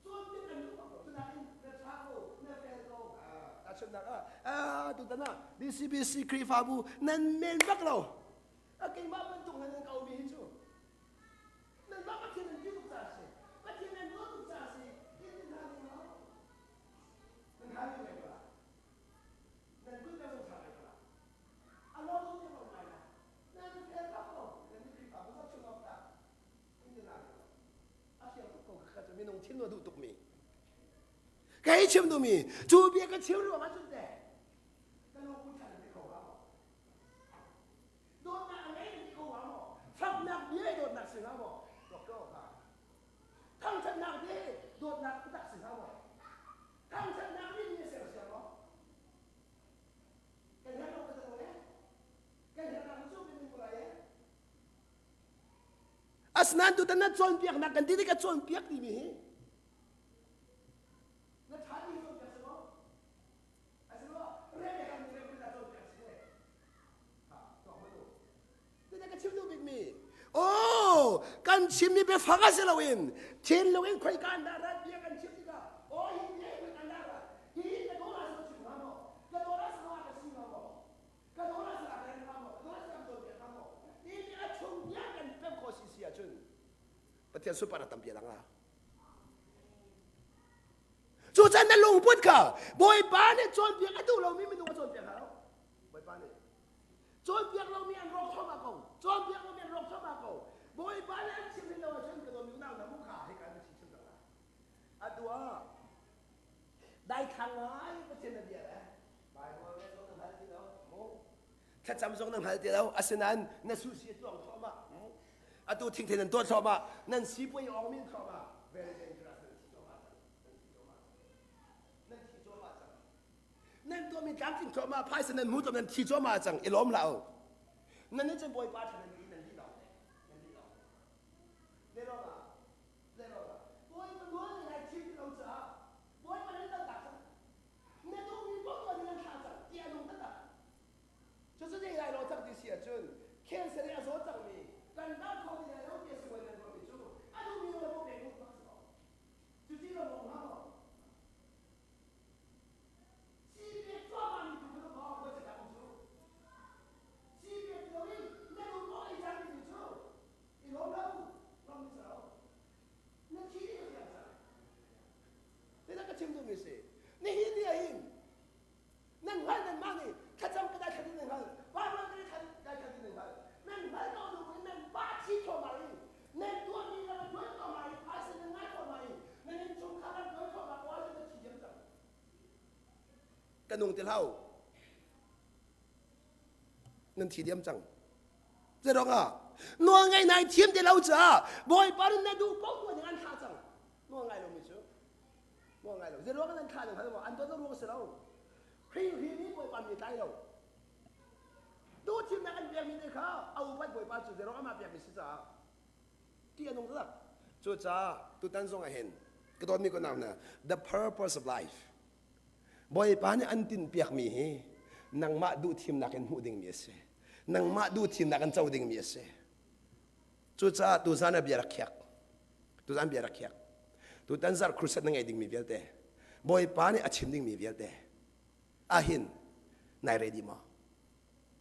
Cawnpiak kan duh bak lo. Cunain na ṭha ko, na fel ko. Tahchunhnak ah, ah tutan ah BCBC Khrihfabu nan men bak lo. A keimah bantuk hna nan ka umi hi cu. Nanmah Pathian nan ti tuk caah a si. Pathian nan dawt tuk caah a si. Hin nan hna ning lo. Nan hna ning ko la. Nan kut ka zong ṭha ko la. A lo tu te ngai la. Nan fel bak ko. Nan Khrihfabu zohchun awk tlak. In ti la A fiang tuk ko kha cu minung thin a duh tukmi. Kei chim duhmi cu bia ka chim ruang ah cun teh ka lungput ṭhan ti kho hnga maw? Dawtnak a ngei ti kho hnga maw? Faknak bia i dawtnak si hnga maw? Tuak ko ha. Thangṭhatnak bia i dawtnak taktak si hnga maw? Thangṭhatnak nih mi a sersiam maw? Kan herh lo ka eh? Kan herh lo cu minung ko lai eh? Asinain tutan na cawnpiaknak kan ti tik a cawnpiak timi hi na ṭha mi cawnpiak si maw? Asiloah rem le ham rem na cawnpiak si ha tuak hmanh u. Tete ka chim duh bikmi Oh, kan chimmi biafang a si loin thinlung in khoika an dah rat bia kan chim tikah oh hi bia hi khoika an dah rat hi ka dawr ah chim hnga maw ka dawr ah sama ka si hnga maw ka dawr ah sa ka hnga maw ka dawr ah sa kan cawnpiak hnga maw timi a chung bia kan pemh khawh si si ahcun Pathian sunparnak tampi a lang ah Cucan na lungput kha Bawipa nih cawnpiak a duh lomi minung a cawnpiak hna lo Bawipa nih cawnpiak lomi an rawk thluahmah ko cawnpiak lomi an rawk thluahmah ko Bawipa nih an chim hin lo ahcun ka dawmi unau hna mu kha hika na chim cang lai atu ah daithlang ngai Pathian na bia le Bible le zong na hngal ti lo mu thlacam zong na hngal ti lo asinain na susi a tuang thluahmah atu thingthei nan tuah thluahmah nan sipuai ong min thluahmah very dangerous nan thi cuahmah cang nan thi cuahmah nan thi cuahmah cang nan tuahmi tlamtling thluahmah phaisa nan hmu nan thi cuahmah cang i lawm hlah u nan nih cun bawipa ṭha nan ti nan lih lawng te nan lih lawng te le lawng le lawng bawipa nawl ngai thim ti lo caah bawipa nan dal tak cang na duhmi paoh tuah ding an thlah cang ti a nung taktak cucu zei lai lo cang ti si ahcun cancer i a zaw cangmi kan dam kho ti lai lo ti a si nan ruahmi cu a duhmi nawl paoh pek bak si ko cuti lo maw hnga maw sii pek cuahmahmi tu kha maw voi cakap um cu sii pek ti loin na duh paoh ei cang timi cu i lawm lo lawm ni si lo na thi ding a fiang cang Zeidah ka chim duhmi si? Nihin ni ah hin nan hngalh nanmah nih thlacam ka dai thla nan hngalh. Ka nung ti hlah u. Nan thi diam cang. Zeiruang ah? Nawl ngaih nai thiam ti lo caah Bawipa nih na duh paoh tuah ding an thlah cang. Nawl ngai lomi cu. Nawl ngai lo. Zeiruang ah nan thlah ding hngal maw? An dawt lo ruang a si lo. Hri hri nih Bawipa mi tlai lo. Duhthimnak an pekmi te kha a upat Bawipa cu zeiruang amah pekmi si caah ti a nung taktak. Cucaah tutan zong ah hin ka dawtmi ka nau hna the purpose of life Bawipa nih an tinhpiakmi hi nangmah duhthimnak in hmuh dingmi a si. Nangmah duhthimnak in co dingmi a si. Cucaah tuzan ah bia rak khiak. Tuzan bia rak khiak. Tutan zarh crusade na ngeih dingmi vialte, Bawipa nih a chim dingmi vialte, ahin nai ready maw?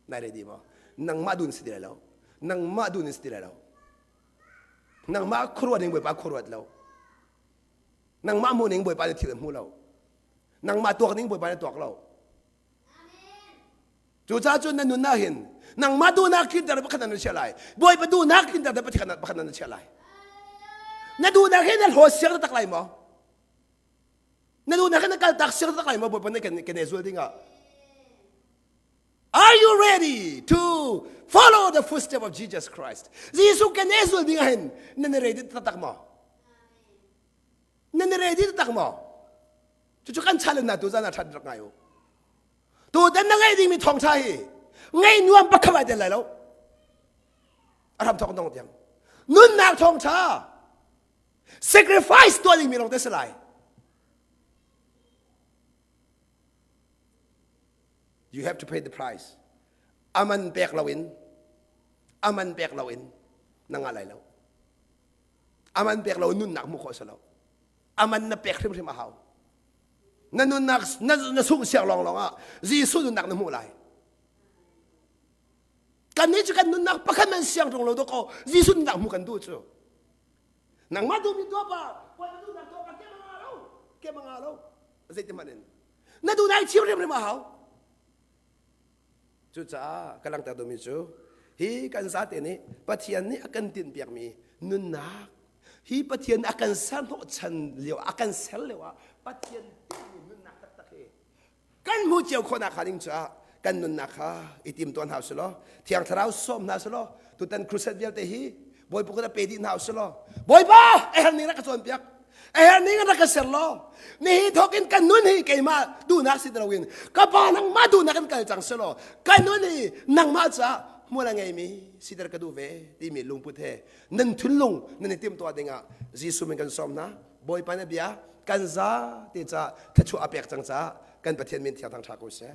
Nai ready maw? Nangmah dun si ti lai lo. Nangmah dun in si ti lai lo. Nangmah khuaruat ning Bawipa khuaruat lo. Nangmah hmuh ning Bawipa nih thil a hmu lo. Nangmah tuak ning Bawipa nih tuak lo. Cucaah cun na nun ah hin nangmah duhnak tlinter pakhat na chia lai. Bawipa duhnak tlinter pakhat pakhat na chia lai. Na duhnak hi na hlawt siang tak lai maw? Na duhnak hi na kal tak siang tak lai maw Bawipa nih kan kan zul dingah? Are you ready to follow the footstep of Jesus Christ? Jesuh kan zul ding ah hin nan ready taktak maw? Nan ready taktak maw? Cucu kan challenge na tu zan ah that rak ngai u. Tutan na ngeih dingmi thawngṭha hi ngeih nuam pakhat ai tel lai lo. A hram thawk dong tiang. Nunnak thawngṭha sacrifice tuah dingmi lawng te si lai. You have to pay the price. Aman pek loin aman pek loin na ngah lai lo. Aman pek lo nunnak hmuh khawh si lo. Aman na pek hrimhrim a hau. Na nunnak na, na sungh siang lawnglawng ah Jesuh nunnak na hmuh lai. Kannih cu kan nunnak pakhat man siang ṭung lo dawkaw Jesuh nunnak hmuh kan duh cu. Nangmah duhmi tuah pa, puai duhnak tuah pa kem a nga lo, kem a nga lo. Zeiti hmanh in. Na duhnak chim hrimhrim a hau. Cucaah ka langhter duhmi cu hi kan zate nih Pathian nih a kan tinhpiakmi nunnak hi Pathian a kan ser hnawhchan lio a kan ser lio ah Pathian tinhmi nunnak taktak hi kan hmuh cio khawhnak hnga ding caah kan nunnak kha i tim tuan hau selaw Thiang Thlarau sawm hna selaw tutan crusade vialte hi Bawipa kut a pe dih hna u selaw Bawipa a herh ning rak ka cawnpiak a herh ning rak ka ser law nihi thawk in kan nun hi keimah duhnak si ti loin ka pa nangmah duhnak in kal cang selaw ka nun hi nangmah caah hmual a ngeimi siter ka duh ve timi lungput he nan thinlung nan i timhtuah dingah Jesuh min kan sawm hna Bawipa na bia kan za te ca thluachuah a pek cang caah kan Pathian min thiang thang ṭha ko seh.